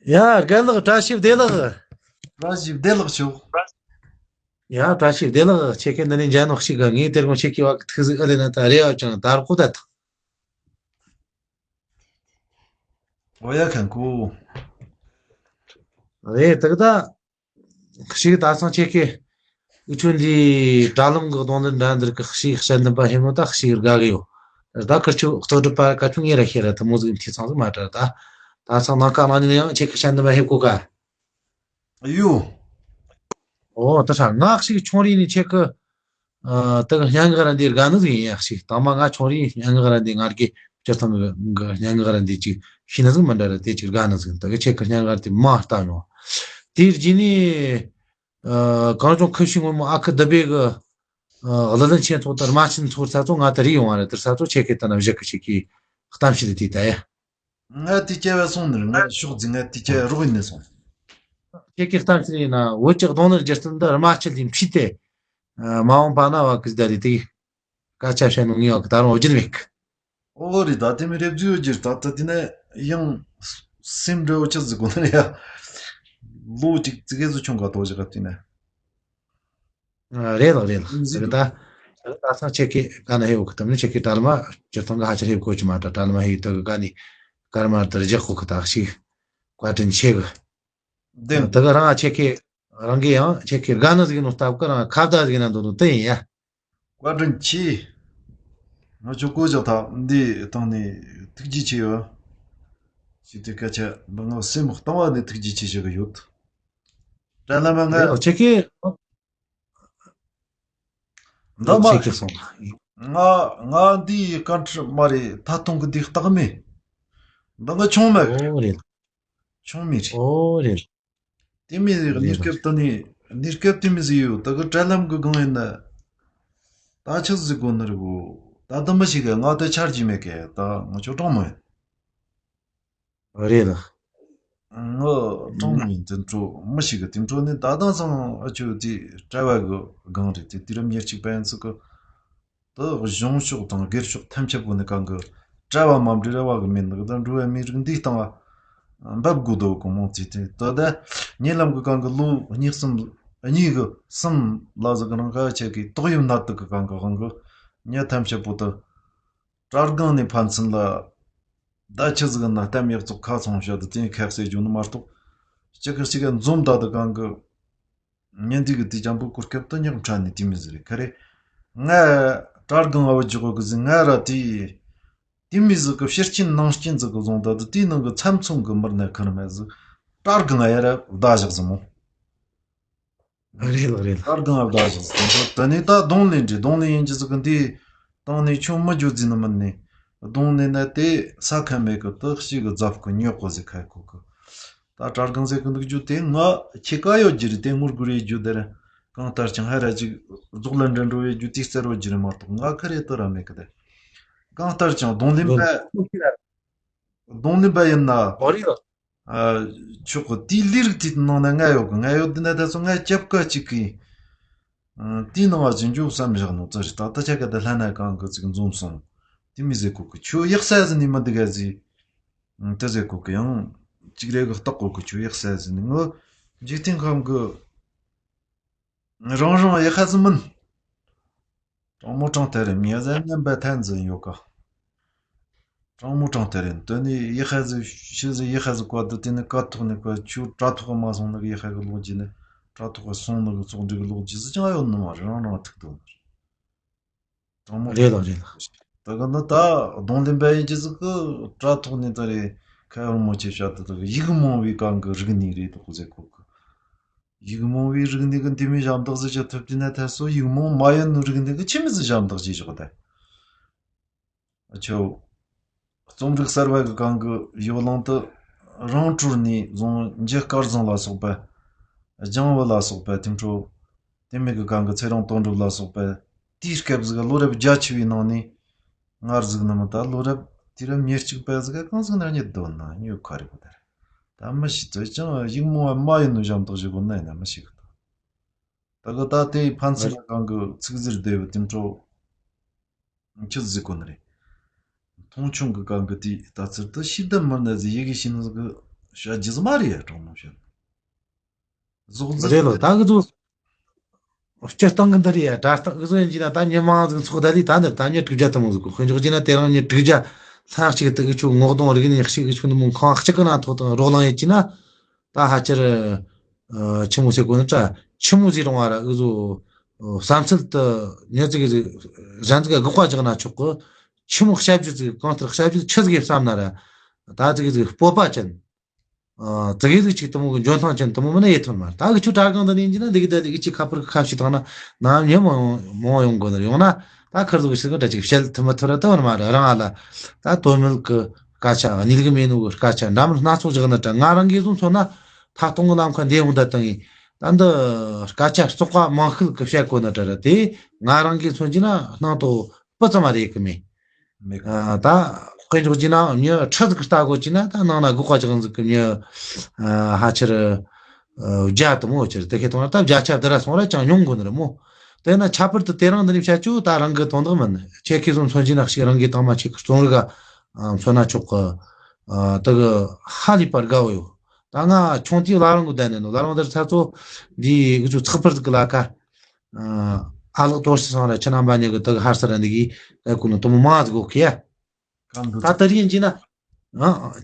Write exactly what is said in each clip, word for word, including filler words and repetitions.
ཡ། རྒན་ལགས། བཀྲ་ཤིས་བདེ་ལེགས། བཀྲ་ཤིས་བདེ་ལེགས་ཤོག་ཡ། བཀྲ་ཤིས་བདེ་ལེགས། ཁྱེད་ཀྱི་འདི་ནས་མཇལ་ནོ་ཞིག་ག་ངས་དེར་ཀོང་ཁྱེད་ཀྱི་བ་ཐུགས་གཟིགས་ཨ་ལེ་ན་ད་རེ་བ་ཅང་དར་གོ་ད་ཐག་འོ་ཡ། ཁན་ཀུ། རེད་དག་ད། ཞིག་ད་སང་ཁྱེད་ཀྱི་ཨུ་ཆུ་འདི་དྲ་ལམ་གི་གདོང་ལེན་འདྲ་འདིར་གི་ཞིག་དཔྱད་འདེམས་པ་ཧེ་མོ་ད་ཞིག་དགའ་གི་ཡོད། ད་ཁིར་ཆུ་གཙོ་སྒྲུབ་པ་ཀ་ཆུ་ངེ་ར་ཤེས་ར་ད་མོ་ཟིག་འཐུས་ཚང་ཟིག་མ་དྲ་ད། ད་སང་ནང་ཀ་ནང་ནས་ཡང་ཁྱེད་ཀྱི་དཔྱད་འདེམས་པ་ཧེ་གོ་ག་ཡོ། ཨོ་ད་ཧྲ་ང་ཞིག་ཆུང་རིང་ནས་ཁྱེད་ཀྱི། ཨ། དེ་གི་སྙན་ངག་ར་འདི་དགའ་ནི་ཟིག་ཡིན་ཡ། ཞིག་དང་མ་ང་ཆུང་རིང་སྙན་ངག་ར་འདི་ང་གི་སྤྱིར་བཏང་གི་སྙན་ངག་ར་འདི་ཅིག་ཤེས་ནི་ཟིག་མི་འདྲ་ར་དེ་ཅིག་དགའ་ནི་ཟིག་དེ་གི་ཁྱེད་ཀྱི་སྙན་ངག་དེ་མ་ལྟ་མྱོང་། དེའི་རྗེས་ནས། ཨ། གངས་ལྗོངས་ཁུལ་ཤིང་སྔོན་མོ་ཨ་ཁུ་བདུད་བྷེ་གི། ཨ། གླུ་ལེན་ཆེན་ཚོགས་དར་མ་ཆེན་ཚོགས་ས་ཚོ་ང་དེ་རིག་ཡོང་བ་རེད། དེར་ས་ཚོ་ཁྱེད་ཀྱི་ལྟ་ན་བཞི་གི་ཞིག་གི་གཏམ་བཤད་དེ་ད་ཡ། ང་དེ་སྐྱེ་བ་སོང་ནི་རེད། ང་ཕྱོགས་འཛིན་ང་དེ་སྐྱེ་བ་རོགས་ཡིན་ནས་སོང་། ཁྱེད་ཀྱི་གཏམ་ཤེས་ཡིན་ན་བོད་ཀྱི་གདོང་ནས་སྒྱུ་རྩལ་འདི་རྨ་ཆུ་ལས་འཕྲིས་ཏེ། མ་འོངས་པ་ན་བ་ཀི་ཟླ་རེ་དེ་སྐད་ཆ་བཤད་ནོ་ངེས་བ་ཀི་ད་རུང་འོ་རྒྱུན་མེད་གི། ཨོ་རེད། ད་དེ་མི་རེ་བརྫུས་ཡོད་རྒྱུ་རེད། ད་ད་དེ་ནས་ཡང་སེམས་འདྲ་བོ་ཆི་ཟིག་གོ་ནི་རེད་ཡ། ལོ་གཅིག་ཙི་གེ་ཟིག་ཆུང་ག་དོ་ཞིག་ག་དེ་ནས། རེད་ལགས་རེད་ལགས། ཟེར་གི་ད། ད་སང་ཁྱེད་ཀྱི་ག་ན་ཧེ་བོ་གི་དམ་ནི་ཁྱེད་ཀྱི་དྲ་ལ་མ་སྤྱིར་བཏང་གི་ཧ་ཅང་ཧེ་བོ་གོ་ཅི་མ་ད་དྲ་ལ་མ་ཧེ་ད་གི་ག་ནི་ཀར་མ་དར་རྒྱག་གོ་གི་ད་ཞིག་བཀའ་དྲིན་ཆེ་གི། བདེན། ད་གི་རང་ཁྱེད་ཀྱི་རང་གི་ཡང་ཁྱེད་ཀྱི་དགའ་ནི་ཟིག་ནོ་སྟབས་གི་རང་ཁ་བརྡ་ཟིག་ན་འདུག་ནོ་དེ་ཡིན་ཡ། བཀའ་དྲིན་ཆེ། ང་ཆོ་བཀོད་རྒྱག་ཐབས་འདི་བཏང་ནས་ཐུགས་རྗེ་ཆེ་ཡོད། ཞེས་དེ་སྐད་ཆ་འདི་ང་སེམས་གཏིང་བ་ནས་ཐུགས་རྗེ་ཆེ་ཞུ་གི་ཡོད། དྲ་ལ་མ་ང་ཁྱེད་ཀྱི། འདི་མ། ཁྱེད་ཀྱིས་གསུངས། ང་ང་འདིའི་བཀའ་འཁྲི་མ་རེད། ད་གཏོང་གི་འདི་རྟགས་མེད། འདི་ང་ཆུང་མ་རེད། ཨོ་རེད། ཆུང་མ་རེད། ཨོ་རེད། དེ་མི་རེད། གནས་སྐབས་དེ་ནས་གནས་སྐབས་དེ་མི་ཟིག་ཡོད། ད་གི་དྲ་ལམ་གི་སྒང་ཡིན་ན། ད་ཆི་ཟིག་གོ་ནི་རེད་གོ། ད་དུ་མི་ཞིག་གི་ང་དེ་ཆར་གྱི་མེད་གི། ད་ང་ཆོ་གྲོང་མོ་ཡིན། རེད་ལགས། ངའི་གྲོང་མིང་དེ་འཕྲོ་མི་ཞིག་གི་དེ་འཕྲོ་ནི་ད་དང་སང་ཨ་ཆོ་དེ་གྲྭ་བ་གི་སྒང་རེད་དེ། དུས་རབས་ཉེར་གཅིག་པ་ཡིན་ཚུལ་གི་དུ་གཞུང་ཕྱོགས་དང་སྒེར་ཕྱོགས་ཐམས་ཅད་པོ་ནི་གང་གི་གྲྭ་བ་མ་འབྲེལ་བ་གི་མིན་ནི་གི་ད་འགྲོ་བའི་མི་རིགས་འདིའི་སྟེང་ལ་འབབ་དགོས་དོ་གི་མོ་ཚིག་དེ་ད་ད་ཉེ་ལམ་གི་གང་གི་ལོ་གཉིས་གསུམ་གཉིས་གི་གསུམ་ལ་ཟིག་གི་རང་ཁ་ཆེ་གི་ཏོག་དབྱིབས་ནད་དུག་གི་གང་གི་དབང་གི་མྱི་ཐམས་ཅད་པོ་དུ། དྲ་སྒང་ནས་ཕན་ཚུན་ལ་ད་ཆི་ཟིག་ན་གཏམ་ཡག་བཙོག་ཁ་ཚོང་བྱ་དུ་དེ་ཁ་གསལ་རྒྱུ་ནི་མ་གཏོགས། གཅིག་གིས་གཅིག་ག་འཛོམས་ད་དུ་གང་གི་ཉིན་དུས་ཀྱི་དུས་ཀྱང་པོ་གོ་སྐབས་དུ་ཉག་ཕྲ་ནས་དེ་མི་ཟིག་རེད། ཁ་རེ་ང་དྲ་སྒང་ཨ་བ་འཇོག་གི་ཟིག་ང་ར་དེ་དེ་མི་ཟིག་གི་ཕྱིར་རྐྱེན་ནང་རྐྱེན་ཟིག་གི་བཟུང་ད་དུ་དེའི་ནང་གི་ཚབ་མཚོན་གི་མི་སྣ་ཁུར་མེད་ཟིག་དྲ་སྒང་ཨ་ཡ་ར་བདའ་བཞག་ཟིག་མོ། རེད་ལགས་རེད་ལགས། ད་སྒང་བདག་ཞིག་ཟེར་ད་ནི་ད་གདོང་ལེན་རེད། གདོང་ལེན་ཡིན་གྱི་ཟིག་གི་འདི་བཏང་ནས་ཁྱོད་མི་རྒྱུ་རྫི་ནི་མིན་ནི། གདོང་ལེན་ན་དེ་ས་ཁ་མེད་གི་དུ་ཞིག་གི་རྫབ་གི་ཉོག་གོ་ཟིག་ཁ་ཁོ་གི། ད་དྲ་སྒང་ཟེར་གི་འདུག་རྒྱུ་དེ་ང་ཁྱེད་ཀ་ཡོད་རྒྱུ་རེད། དེ་ངུར་དགུ་རེད་རྒྱུ་དེ་ར་གང་ལྟར་ཀྱང་ཧ་ར་ཅིག་རྫོགས་ལ་འདྲ་འགྲོ་བའི་རྒྱུ་དེ་རྩེར་བོ་རྒྱུ་རེད་མ་གཏོགས་ང་ཁ་རེ་དུ་ར་མེད་གི་དེ། གང་ལྟར་ཀྱང་གདོང་ལེན་པ་གདོང་ལེན་པ་ཡིན་ན། ཨོ་རེད། ཨ། ཆོག་གི། དེའི་ལས་རིགས་དེའི་ནང་ན་ང་ཡོད་གི། ང་ཡོད་དེ་ན་ད་སོ་ང་སྐྱབས་ཀ་གཅིག་གི། ཨ། དེའི་ནང་ང་ཅི་འཇོག་བསམ་བཞག་ནོ་ཙི་རེད། ད་ལྟ་ཆ་ག་ད་ལྷ་ན་གང་གི་ཅིག་འཛོམས་སོང་། དེ་མི་ཟེར་གོ་གི། ཁྱོད་ཡག་ས་ཟིན་ནི་མི་འདུག་ག་ཟིག་དེ་ཟེར་གོ་གི། ཡང་གཅིག་རེ་གི་རྟག་གོ་གི། ཁྱོད་ཡག་ས་ཟིན་ནི་ངོ་འཇིག་རྟེན་ཁམས་གི་རང་རང་ཡག་ས་ཟིན་མིན། དྲང་མོ་དྲང་ཐད་རེད། མི་ཟན་ངན་པ་ཐན་ཟིན་ཡོད་ཀ་དྲང་མོ་དྲང་ཐད་རེད། དོན་ནི་ཡི་ཧ་ཟི་ཤི་ཟི་ཡི་ཧ་ཟི་བཀའ་དུ་དེ་ནི་བཀའ་ཐོག་ནས་བཀའ་ཆུ་དྲ་ཐོག་མ་སོང་ནི་གི་ཡི་ཧ་གི་ལོག་རྒྱུ་ནི་དྲ་ཐོག་ག་སོང་ནི་གི་ཚོགས་འདྲི་གི་ལོག་རྒྱུ་ཟི་ཅང་ཡོད་ནི་མ་རེད། རང་རང་ཐུག་དོ་ནི་རེད། དྲང་མོ་རེད་ལགས་རེད་ལགས། ད་གི་ནི་ད་གདོང་ལེན་པ་ཡིན་གྱི་ཟི་གི་དྲ་ཐོག་ནས་ད་རེད། ཁ་ཡོང་མོ་ཆེ་བྱ་དུ་ད་གི་ཡིག་མང་བའི་གང་གི་རིག་གནས་རེད་དོ་ཟེར་གོ་གི། ཡིག་མང་བའི་རིག་གནས་ཀྱི་འདི་མོའི་ཞབས་འདེགས་ཟིག་བྱེད་ཐུབ་དུས་ན་ད་སོ་ཡིག་མང་མ་ཡིན་ནོ་རིག་གནས་ཀྱི་ཆི་མོ་ཟིག་ཞབས་འདེགས་བྱེད་ཆོག་ད། ཨ་ཆོ། རྩོམ་རིག་གསར་བ་གི་སྒང་གི་ཡོ་ལང་དུ་རང་གྲོལ་ནས་བཟུང་འཇིགས་སྐལ་བཟང་ལ་སོགས་པ། ལྗང་བུ་ལ་སོགས་པ་དེ་འཕྲོ། དེ་མོ་གི་སྒང་གི་ཚེ་རིང་དོན་གྲུབ་ལ་སོགས་པ། དེའི་སྐབས་ཟིག་གི་ལོ་རབས་བརྒྱད་ཅུ་བའི་ནང་ནས། སྔར་ཟིག་ནི་མི་ད་ལོ་རབས་དུས་རབས་ཉེར་གཅིག་པ་ཟིག་ག་གང་ཟིག་ན་རྙེད་དོ་ན་ཉོ་ཁ་རེ་གོ་ད་རེད། ད་མི་ཤི་ཚོད་ཅང་ཡིག་མོ་བ་མ་ཡིན་ནོ་ཞབས་འདེགས་ཞིག་གོ་ན་ཡིན་ན་མི་ཤི་གི་ད། ད་གི་ད་དེའི་ཕན་ཚུན་ལ་གང་གི་ཚིག་ཟིར་བདེ་བའི་དེ་འཕྲོ་ཆི་ཟིག་གོ་ནི་རེད། མཐོང་ཆུང་གི་གང་གི་དེའི་ལྟ་ཚུལ་དུ་ཤི་ད་མི་ན་ཟིག་ཡི་གེ་ཤི་ནི་ཟིག་གི་ བཤད་རྒྱུ་ཟིག་མ་རེད་ཡ། དྲང་མོ་བཤད། ཟོག་རྫི་རེད་ལོ། ད་གི་ཚོ་སྤྱིར་བཏང་གི་འདི་རེད་ཡ། དྲ་ཐག་གི་ཚོ་ཡིན་གྱི་ན་ད་མི་མང་ཟིག་ཚོགས་ད་ལི་ད་འདིར་ད་མྱི་དྲུག་བརྒྱ་དུ་མོ་ཟིག་གོ། དཔེ་འཇོག་གྱི་ན་དེ་རང་མྱི་དྲུག་བརྒྱ་ལྷན་གཅིག་ཏུ་གི་ཆུ་ངོག་གདོང་རིག་གནས་གཅིག་གི་ཆུ་འདི་མོ་ཁང་གཅིག་གི་ནང་ཐོག་དང་རོགས་གླེང་ཡེད་ཀྱི་ན། ད་ཧ་ཅིར་ཆི་མོ་ཟེར་གོ་ནི་ད་ཆི་མོ་ཟིག་རུང་བ་ར་གི་ཚོ་བསམ་ཚུལ་དུ་མྱི་ཟིག་གི་ཟིག་གཞན་ཟིག་གི་དགག་པ་རྒྱག་ན་ཆོག་གི། ཆི་མོ་བཤད་རྒྱུ་ཟིག་གང་ལྟར་བཤད་རྒྱུ་ཆི་ཟིག་བསམ་ན་ར་ད་ཟིག་གི་ཟིག་སྤོབས་པ་ཅན། ཨ། དེ་གི་ཟིག་ཅིག་དེ་མོ་གི་འཇོན་ཐང་ཅན་དེ་མོ་མིན་ན་ཡེད་ཐུབ་མ་རེད། ད་གི་ཆུ་དྲ་སྒང་དུ་ནས་ཡིན་གྱི་ན་འདི་གི་ད་འདི་གི་ཅིག་ཁ་པར་གི་ཁ་ཕྱེ་བཏང་ན་ནམ་ཡང་མང་མང་ཡོང་དགོས་ནི་རེད། ཡོང་ན་ད་ཁིར་ཟིག་གི་ཞིག་གི་འདྲ་ཅིག་བཤད་ཐུབ་མི་ཐུབ་ར་ད་བར་མ་རེད། རང་ཨ་ལ་ད་དོན་མེད་གི་སྐད་ཆ་གནས་ལུགས་མེད་ནོ་གི་སྐད་ཆ་འདྲ་མིན་སྣ་ཚོགས་བཞག་ནི་དྲ། ང་རང་གིས་བཟུང་མཚོན་ན་ཐད་གཏོང་གི་ལམ་ཁ་འདི་ཡོང་ད་བཏང་ཡིན། ད་འདི་སྐད་ཆ་བཙོག་པ་མང་ཤོས་གི་བཤད་གོ་ནི་དྲ་ར་དེ་ང་རང་གིས་མཚོན་གྱི་ན་སྣང་དོ་སྤུ་ཙམ་མ་རེད་གི་མེད། མེད་གི། ཨ། ད་དཔེ་འཇོག་གྱི་ན་མྱི་ཁྲི་ཟིག་གི་ལྟ་དགོས་ཀྱི་ན་ད་ནང་ན་སྒོག་པ་ཅག་ཟིག་གི་མྱི་ཨ་ཧ་ཆེར་ཨ་བརྒྱ་དུ་མོ་ཆེར་དེ་ཁེ་གཏོང་ན་ད་བརྒྱ་ཆ་བདུན་ར་སོང་ར་ཅང་ཉུང་དགོས་ནི་རེད་མོ། དེ་ན་ཁྱད་པར་དུ་དེ་རིང་འདི་ནས་བཤད་ཆུ་ད་རང་གི་དོན་དག་མིན། ཁྱེད་ཀྱིས་བཟུང་མཚོན་གྱི་ན་ཞིག་རང་གི་དང་མ་ཁྱེད་ཀྱི་རྩོམ་རིག་ག་མཚོན་ན་ཆོག་གི། ཨ། དེ་གི་ཧ་ལས་པར་དགའ་བོ་ཡོད། ད་ང་ཆུང་དུས་བླ་རུང་གི་བསྡད་ནས་ནོ། བླ་རུང་དེར་ཚ་ཚོ་འདི་གི་ཚོ་ཚགས་པར་ཟིག་གི་ལ་ཁ། ཨ་ལགས་དོར་ཞིག་སོང་ར་ཁྱེད་རྣམ་པ་གཉིས་ཀྱི་དག་ཧར་སར་འདི་གི་ཨེ་ཀུ་ནི་དུ་མོ་མང་ཟིག་གོ་ཁི་ཡ། ད་དེ་རིང་གྱི་ན་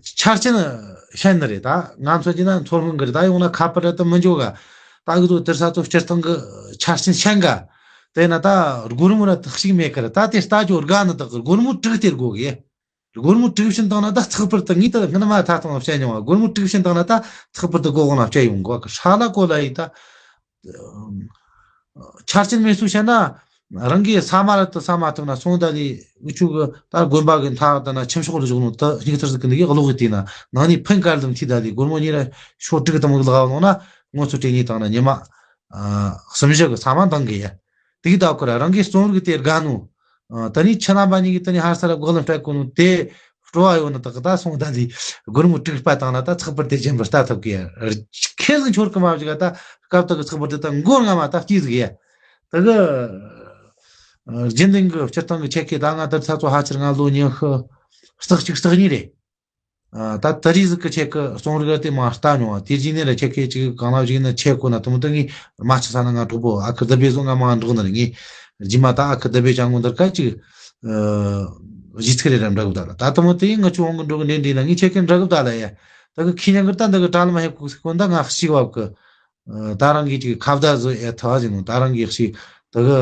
ཆ་རྐྱེན་ཤན་ནི་རེད། ད་ང་ཚོ་གྱི་ན་མཚོ་སྔོན་གི་རེད། ད་ཡོང་ན་ཁ་པར་ར་ད་མི་འཇོག་ག། ད་གི་ཚོ་དེར་ས་ཚོ་སྤྱིར་བཏང་གི་ཆ་རྐྱེན་ཤན་ག། དེ་ན་ད་སྒོར་མོ་ར་ཐག་ཞིག་མེད་ཀི་ར། ད་དེ་ལྟ་ཅོ་དགའ་ནི་དག་གི་སྒོར་མོ་དྲུག་སྟེར་དགོ་གི། སྒོར་མོ་དྲུག་བྱིན་བཏང་ན་ད་ཚགས་པར་དུ་ངས་ད་སྔོན་མ་ད་ཐོང་བཤད་མྱོང་བ། སྒོར་མོ་དྲུག་བྱིན་བཏང་ན་ད་ཚགས་པར་དུ་སྒོ་གང་ལ་བསྐྱལ་ཡོང་གོ་གི། ཧྲ་ལ་གོ་ལ་ཡི་ད། ཆ་རྐྱེན་མེད་སུ་བཤད་ན་རང་གིས་ས་མ་ར་དུ་ས་མ་ཐུབ་ན་སོང་ད་ལི་འུ་ཆུ་གི་ད་དགོན་པ་གི་མཐའ་ད་ན་ཁྱིམ་ཕྱོགས་ལ་བཞག་ནོ་ད་སྙིགས་ཐར་ཟིག་གི་འདི་གི་གློག་གི་དེ་ན་ནང་ནས་ཕན་དཀར་ལམ་ཐི་ད་ལི་སྒོར་མོ་གཉིས་ར་ཤོག་དྲུག་དམ་གི་ལག་ལོང་ན་ངོ་ཚོ་དྲན་ཉེ་བཏང་ན་ཉི་མ་གསུམ་བཞི་གི་ས་མ་འདང་གི་ཡ། དེ་གི་ད་ཁོ་ར་རང་གི་རྩོམ་རིག་དེ་དགའ་ནོ། ཨ། ད་ནི་ཁྱེད་རྣམ་པ་གཉིས་ཀྱིས་ད་ནི་ཧར་ས་ར་གོ་ལ་སྤྲད་གོ་ནོ་དེ་སྤྲོ་བ་ཡོད་ན་ད་གི་ད་སོང་ད་ནི་སྒོར་མོ་དྲུག་པ་བཏང་ན་ད་ཚགས་པར་དེ་རྗེན་པར་ལྟ་ཐུབ་གི་ཡ། ཁེ་ཟིག་འཆོར་གི་མ་བཞག་ད་སྐབས་དག་གི་ཚགས་པར་དེ་ད་མགོ་རྔ་མ་ད་སྐྱིད་ཟིག་ཡ། ད་གི་རྒྱུན་ལྡན་གི་སྤྱིར་བཏང་གི་ཆེད་ཀྱི་ད་ང་དེར་ཚ་ཚོ་ཧ་ཆེར་ང་ལོ་ཉི་ཤུ་རྩ་གཅིག་རྩ་གཉིས་རེད། ཨ། ད་ད་རེས་ཟིག་གི་ཆེད་ཀྱི་རྩོམ་རིག་དེ་མ་ལྟ་མྱོང་བ། དེ་རྗེས་ནས་ར་ཆེད་ཀྱི་ཅིག་གང་ལ་ཞིག་ན་ཆེད་གོ་ན་དུ་མོ་ད་ངས་མ་ཆི་ས་ན་ང་གྲོགས་པོ་ཨ་ཁུ་བདེ་བེ་བཟོ་ང་མ་འགྲོགས་ན་ར་ངས་རྗེས་མ་ད་ཨ་ཁུ་བདེ་བེ་ཅང་གོ་འདིར་ཀ་ཅིག་གཞི་ཚིག་རེ་ར་འདྲ་གི་བདག་ལ་ད་དུ་མོ་དེ་ཡིན་ང་ཆུ་འོང་གི་འགྲོ་གི་འདྲེ་འདྲེ་ན་ངས་ཆེད་ཀྱི་འདྲ་གི་བདག་ལ་ཡ། ད་གི་ཁྱི་ཉང་གི་ད་འདི་གི་གྲ་ལ་མ་ཧེ་ཁུག་སི་གོ་འདའ་ང་ཤི་བབ་གི། ད་རང་གིས་ཅིག་ཁ་བརྡ་བཟོ་ཡ་ཐ་བ་ཟིན་ནོ། ད་རང་གིས་ཤི་ད་གི་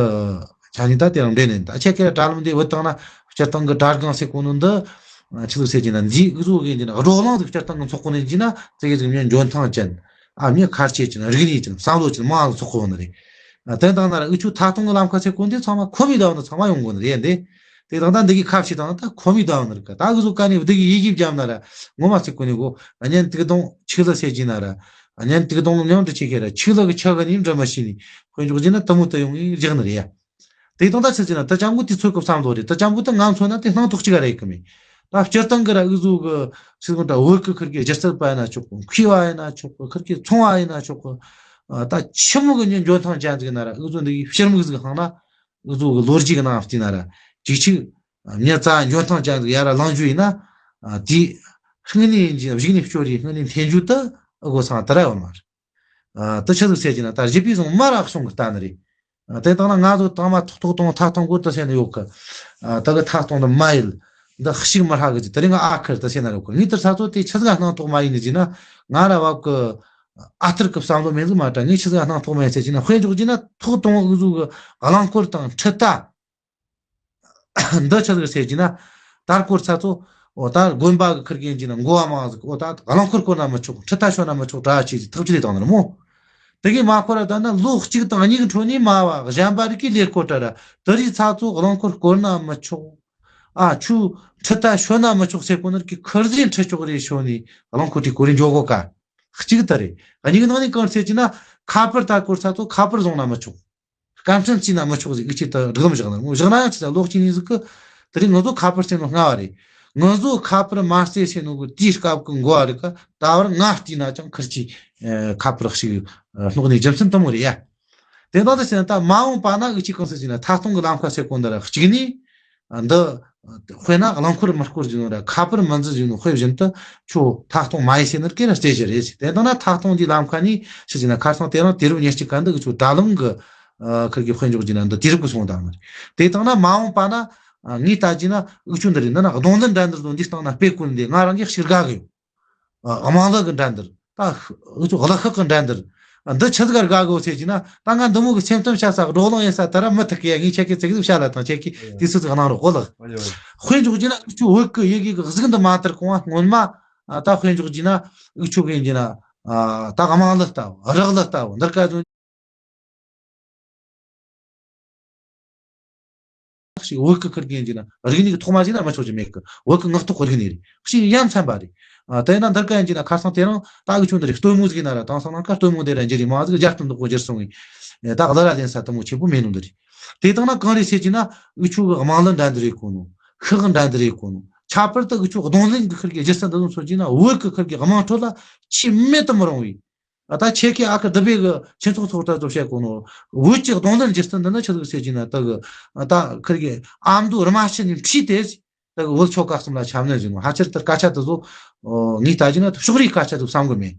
ཆ་ནི་ད་དེ་རང་འདྲེ་ནས་ད་ཆེད་ཀྱི་དྲ་ལམ་འདི་བུད་བཏང་ན་སྤྱིར་བཏང་གི་དྲ་སྒང་ཟེར་གོ་ནོ་འདི་ཆི་ཟིག་ཟེར་གྱི་ན་འདི་འུ་ཚོ་གི་འདི་ན་བགྲོ་གླེང་ཟིག་སྤྱིར་བཏང་གི་ཚོགས་གོ་ནས་ཀྱི་ན་ཙི་གི་ཟིག་མྱི་འཇོན་ཐང་ཅན། ཨ། མྱི་ཁ་ཆེ་ཅན། རིག་གནས་ཅན། བསམ་བློ་ཅན་མང་ཟིག་ཚོགས་གོ་ནི་རེད། དེ་དང་ན་ར་འུ་ཆོ་ཐ་སྟོང་གི་ལམ་ཁ་ཟེར་གོ་འདི་ཚང་མ་ཁོ་མི་ད་བ་ནི་ཚང་མ་ཡོང་གོ་ནི་རེད་འདི། དེ་དང་ད་འདི་གི་ཁ་ཕྱེ་དང་ད་ཁོ་མི་ད་བ་ནི་རེད་ཀ། ད་འུ་ཚོ་ཀ་ནི་འདི་གི་ཡི་གེ་བརྒྱབ་ན་ར་ངོ་མ་ཟེར་གོ་ནི་གོ། ཨ། གཉེན་ཏིག་དོང་ཆིག་ལ་ཟེར་གྱི་ན་ར། ཨ། གཉེན་ཏིག་དོང་མྱང་དུ་ཆེ་ཁེ་ར་ཆིག་ལ་གི་ཆ་ག་ནི་འདྲ་མ་ཤེས་ནི། དཔེ་འཇོག་གྱི་ན་དུ་མོ་དུ་ཡོང་ངི་རྒྱག་ནི་རེད་ཡ། དེ་དང་ད་ཆི་ཟེར་ན་ད་ཅང་གོ་དེ་ཚོད་སྐབས་སམ་ལོ་རེད། ད་ཅང་གོ་ད་ང་མཚོན་ན་དེ་སྣང་དོགས་གཅིག་ག་རེད་གི་མེད། ད་སྤྱིར་བཏང་གི་ར་འུ་ཚོ་གི་ཆི་ཟེར་ད་བོད་གི་ཁུར་གི་སྒྱུ་རྩལ་པ་ཡིན་ན་ཆོག་གི། མཁས་པ་ཡིན་ན་ཆོག་གི། ཁུར་གི་ཚོང་བ་ཡིན་ན་ཆོག་གི། ཨ། ད་ཆི་མོ་གི་ཉིན་འཇོན་ཐང་ཅན་ཟིག་ན་ར་འུ་ཚོ་འདི་གི་ཕྱིར་མིག་ཟིག་ཧང་ན་འུ་ཚོ་གི་ལོ་རྒྱུས་གི་ནང་བལྟས་ན་ར་ཅིག་ཅིག་མྱི་རྩ་འཇོན་ཐང་ཅན་ཟིག་ཡ་ར་ལང་རྒྱུ་ཡིན་ན། ཨ། དེ་སྔོན་ནས་ཡིན་གྱི་གཞུག་ནས་སྐྱོ་རེ་སྔོན་ནས་འཐེན་རྒྱུ་ད་ཨ་གོ་སང་ད་ར་ཡོད་མ་རེད། ཨ། དེ་ཆི་ཟིག་ཟེར་གྱི་ན་ད་རྒྱུ་པའི་བཟུང་མ་རག་སོང་གི་ལྟ་ནི་རེད། ཨ། དེ་དང་ན་ང་ཚོ་དང་མ་ཐོག་ཐོག་དང་ཐག་ཐང་གོ་ད་ཟེར་ནི་ཡོད་གི། ཨ། ད་གི་ཐག་ཐང་ད་མ་ཡིན། འདི་ཤིག་མ་ཧ་གི་ཅི་དེ་རིང་ཨ་ཁར་ད་ཟེར་ན་ཡོད་གི། ངས་དེར་ས་ཚོ་དེ་ཆི་ཟིག་སྣང་དོགས་མ་ཡིན་ནི་ཅི་ན་ང་ར་བབ་གི་ཨ་ཐར་གི་བསམ་བློ་མེད་ཟིག་མ་དྲ། ངས་ཆི་ཟིག་སྣང་དོགས་མ་ཡིན་ཟེར་གྱི་ན་དཔེ་འཇོག་གྱི་ན་ཐོག་དང་འུ་ཚོ་གི་རླངས་འཁོར་དང་ཁྲི་ད། འདི་ཆི་ཟིག་ཟེར་གྱི་ན། ད་སྐོར་ཚ་ཚོ། འོ་ད་དགོན་པ་གི་ཁུར་གི་ཡིན་གྱི་ན་འགོ་བ་མང་ཟིག་འོ་ད་རླངས་འཁོར་བསྐོར་ན་མི་ཆོག་ཁྲི་ད་ཤོར་ན་མི་ཆོག་དྲ་ཆི་ཟིག་ཐག་ཆོད་དེ་བཏང་ནི་རེད་མོ། དེ་གི་མ་ཁོ་ར་ད་ན་ལོ་གཅིག་དང་གཉིས་ཀྱི་འཕྲོ་ནས་མ་བ་གཞན་པ་རིགས་ཀྱི་ལས་སྐོར་དྲ་ར་དེ་རིགས་ཚ་ཚོ་རླངས་འཁོར་བསྐོར་ན་མི་ཆོག་ཨ་ཆུ་ཁྲི་ད་ཤོར་ན་མི་ཆོག་ཟེར་གོ་ནི་གི་ཁུར་ཟིན་ཁྲི་ཆོག་རེ་ཤོར་ནས་རླངས་འཁོར་དེ་བསྐོར་རེ་འཇོག་གོ་ཀ། གཅིག་ད་རེད། གཉིས་ཀྱི་ནང་ནས་གང་ཟེར་གྱི་ན་ཁ་པར་ད་སྐོར་ཚ་ཚོ་ཁ་པར་བཟུང་ན་མི་ཆོག་སྐམ་སྲན་བྱས་ན་མི་ཆོག་ཟིག་ཨུ་ཆི་ད་སྒྲིག་ལམ་བཞག་ན་མོ་བཞག་ན་ཡང་ཆི་ད་ལོག་ཅི་ནི་ཟིག་གི། དེ་རིང་ང་ཚོ་ཁ་པར་ཟེར་ནོ་སྔ་བ་རེད། ང་ཚོ་ཁ་པར་མ་རྩེ་ཟེར་ནོ་གི་དེའི་སྐབས་ཀྱི་འགོ་བ་རེད་ཀ། ད་བར་ང་བལྟས་ན་ཅང་ཁིར་ཆི་ཁ་པར་ཞིག་སྣོག་ནས་རྒྱུ་མཚན་དུ་མོ་རེད་ཡ། དེ་དག་ད་ཟེར་ན་ད་མ་འོངས་པ་ན་ཨུ་ཆི་གང་ཟེར་ཟེར་ན་ཐ་སྟོང་གི་ལམ་ཁ་ཟེར་གོ་འདི་ར་གཅིག་ནི་འདི། དཔེར་ན་རླངས་འཁོར་མི་སྐོར་བཞིན་ར་ཁ་པར་མི་འཛུལ་བཞིན་དཔེ་བཞིན་དུ་ཁྱོད་མཐའ་སྟོངས་མ་ཡིན་ཟེར་ནི་སྐད་ལ་སྐྱེ་གཞི་རེད་ཟེར། དེ་ལྟ་ན་མཐའ་སྟོངས་ཀྱི་ལམ་ཁ་ནས་ཕྱི་ཟིན་ན་ཁ་སང་དེ་རིང་དུས་རབས་ཉེར་གཅིག་ག་འདི་གི་ཚོ་དྲ་ལམ་གི་ཁུར་གི་དཔེ་འཇོག་གྱི་ན་འདི་དུས་རབས་ཀྱི་སོང་དང་མ་རེད། དེ་ལྟ་ན་མ་འོངས་པ་ན་ངས་ལྟ་གྱི་ན་འུ་ཆོ་འདི་རེད་འདི་ན་རྡུང་ལེན་འགྲན་བསྡུར་དང་འདི་སྟེང་ན་སྤེལ་དགོས་འདི་ང་རང་གིས་ཞིག་དགའ་གི་ཡོད། དམངས་གླུ་གི་འགྲན་བསྡུར། ད་འུ་ཚོ་གླུ་ཤགས་གི་འགྲན་བསྡུར། འདི་ཆི་ཟིག་ག་དགའ་གོ་ཟེར་གྱི་ན་ད་ང་འདི་མོ་གི་སེམས་གཏམ་བཤད་ས་བགྲོ་གླེང་ཡིན་ས་དེ་ར་མི་ཐུག་གི་ཡ། ངས་ཁྱེད་ཀྱི་ཚིག་ཟིག་བཤད་ལ་དང་ཁྱེད་ཀྱི་དུས་ཚོད་ཟིག་གནང་རོགས་གོ་ལགས། དཔེ་འཇོག་གྱི་ན་འུ་ཚོ་བོད་ཀྱི་ཡི་གེ་གི་གཟུགས་འདི་མ་དར་གོང་བ་སྔོན་མ་ད་དཔེ་འཇོག་གྱི་ན་འུ་ཚོ་གི་ཡིན་གྱི་ན་ད་དམངས་གླུ་ལྟ་བུ་རག་གླུ་ལྟ་བུ་འདིར་ག་ཚོ། ཞིག་བོད་ཀྱི་ཁུར་གི་ཡིན་གྱི་ན་རིག་གནས་ཀྱི་ཐོག་མ་ཞིག་ན་མི་ཆོག་རྒྱུ་མེད་གི། བོད་ཀྱི་ངག་ཐོག་གི་རིག་གནས་རེད། ཞིག་ཡ་མཚན་པ་རེད། ཨ། དེ་ན་འདིར་ག་ཡིན་གྱི་ན་ཁ་སང་དེ་རིང་ད་འུ་ཆོ་འདི་རེད། སྟོན་མོ་ཟིག་ཡིན་ན་ར་དེང་སང་ན་ཁ་སྟོན་མོ་དེ་ར་འཇི་རེད་མ་ཟིག་རྒྱ་སྟོན་འདུག་གོ་འཇིར་སོང་བས། ད་གླུ་ར་ལེན་ས་དུ་མོ་ཆེ་པོ་མེད་ནོ་འདི་རེད། དེ་དང་ན་གང་རེད་ཟེར་གྱི་ན་འུ་ཆོ་གི་དམངས་གླུ་འགྲན་བསྡུར་རེད་གོ་ནོ། ཤག་གི་འགྲན་བསྡུར་རེད་གོ་ནོ། ཁྱད་པར་དུ་འུ་ཆོ་རྡུང་ལེན་གྱི་ཁུར་གི་སྒྱུ་རྩལ་འདི་ཚོ་མཚོན་གྱི་ན་བོད་ཀྱི་ཁུར་གི་དམངས་ཁྲོད་ལ་ཆེས་མེད་དུ་མི་རུང་བའི། ད་ཁྱེད་ཀྱིས་ཨ་ཁུ་ལྡི་པའི་གི་ཁྱེད་ཚོ་ཚོགས་གྲལ་དུ་བཤད་གོ་ནོ། བོད་ཀྱི་རྡུང་ལེན་སྒྱུ་རྩལ་འདི་ནི་ཆི་ཟིག་ཟེར་གྱི་ན་ད་གི་ད་ཁུར་གི་ཨ་མདོ་རྨ་ཆུ་ནས་འཁྲིས་ཏེ་ད་གི་བོད་ཆོལ་ཁ་གསུམ་ལ་ཁྱབ་ནི་ཟིག་ནོ། ཕལ་ཆེར་ད་སྐད་ཆ་དེ་ཚོ་ངས་ལྟ་གྱི་ན་ཕྱོགས་རིས་སྐད་ཆ་དེ་བསམ་གི་མེད།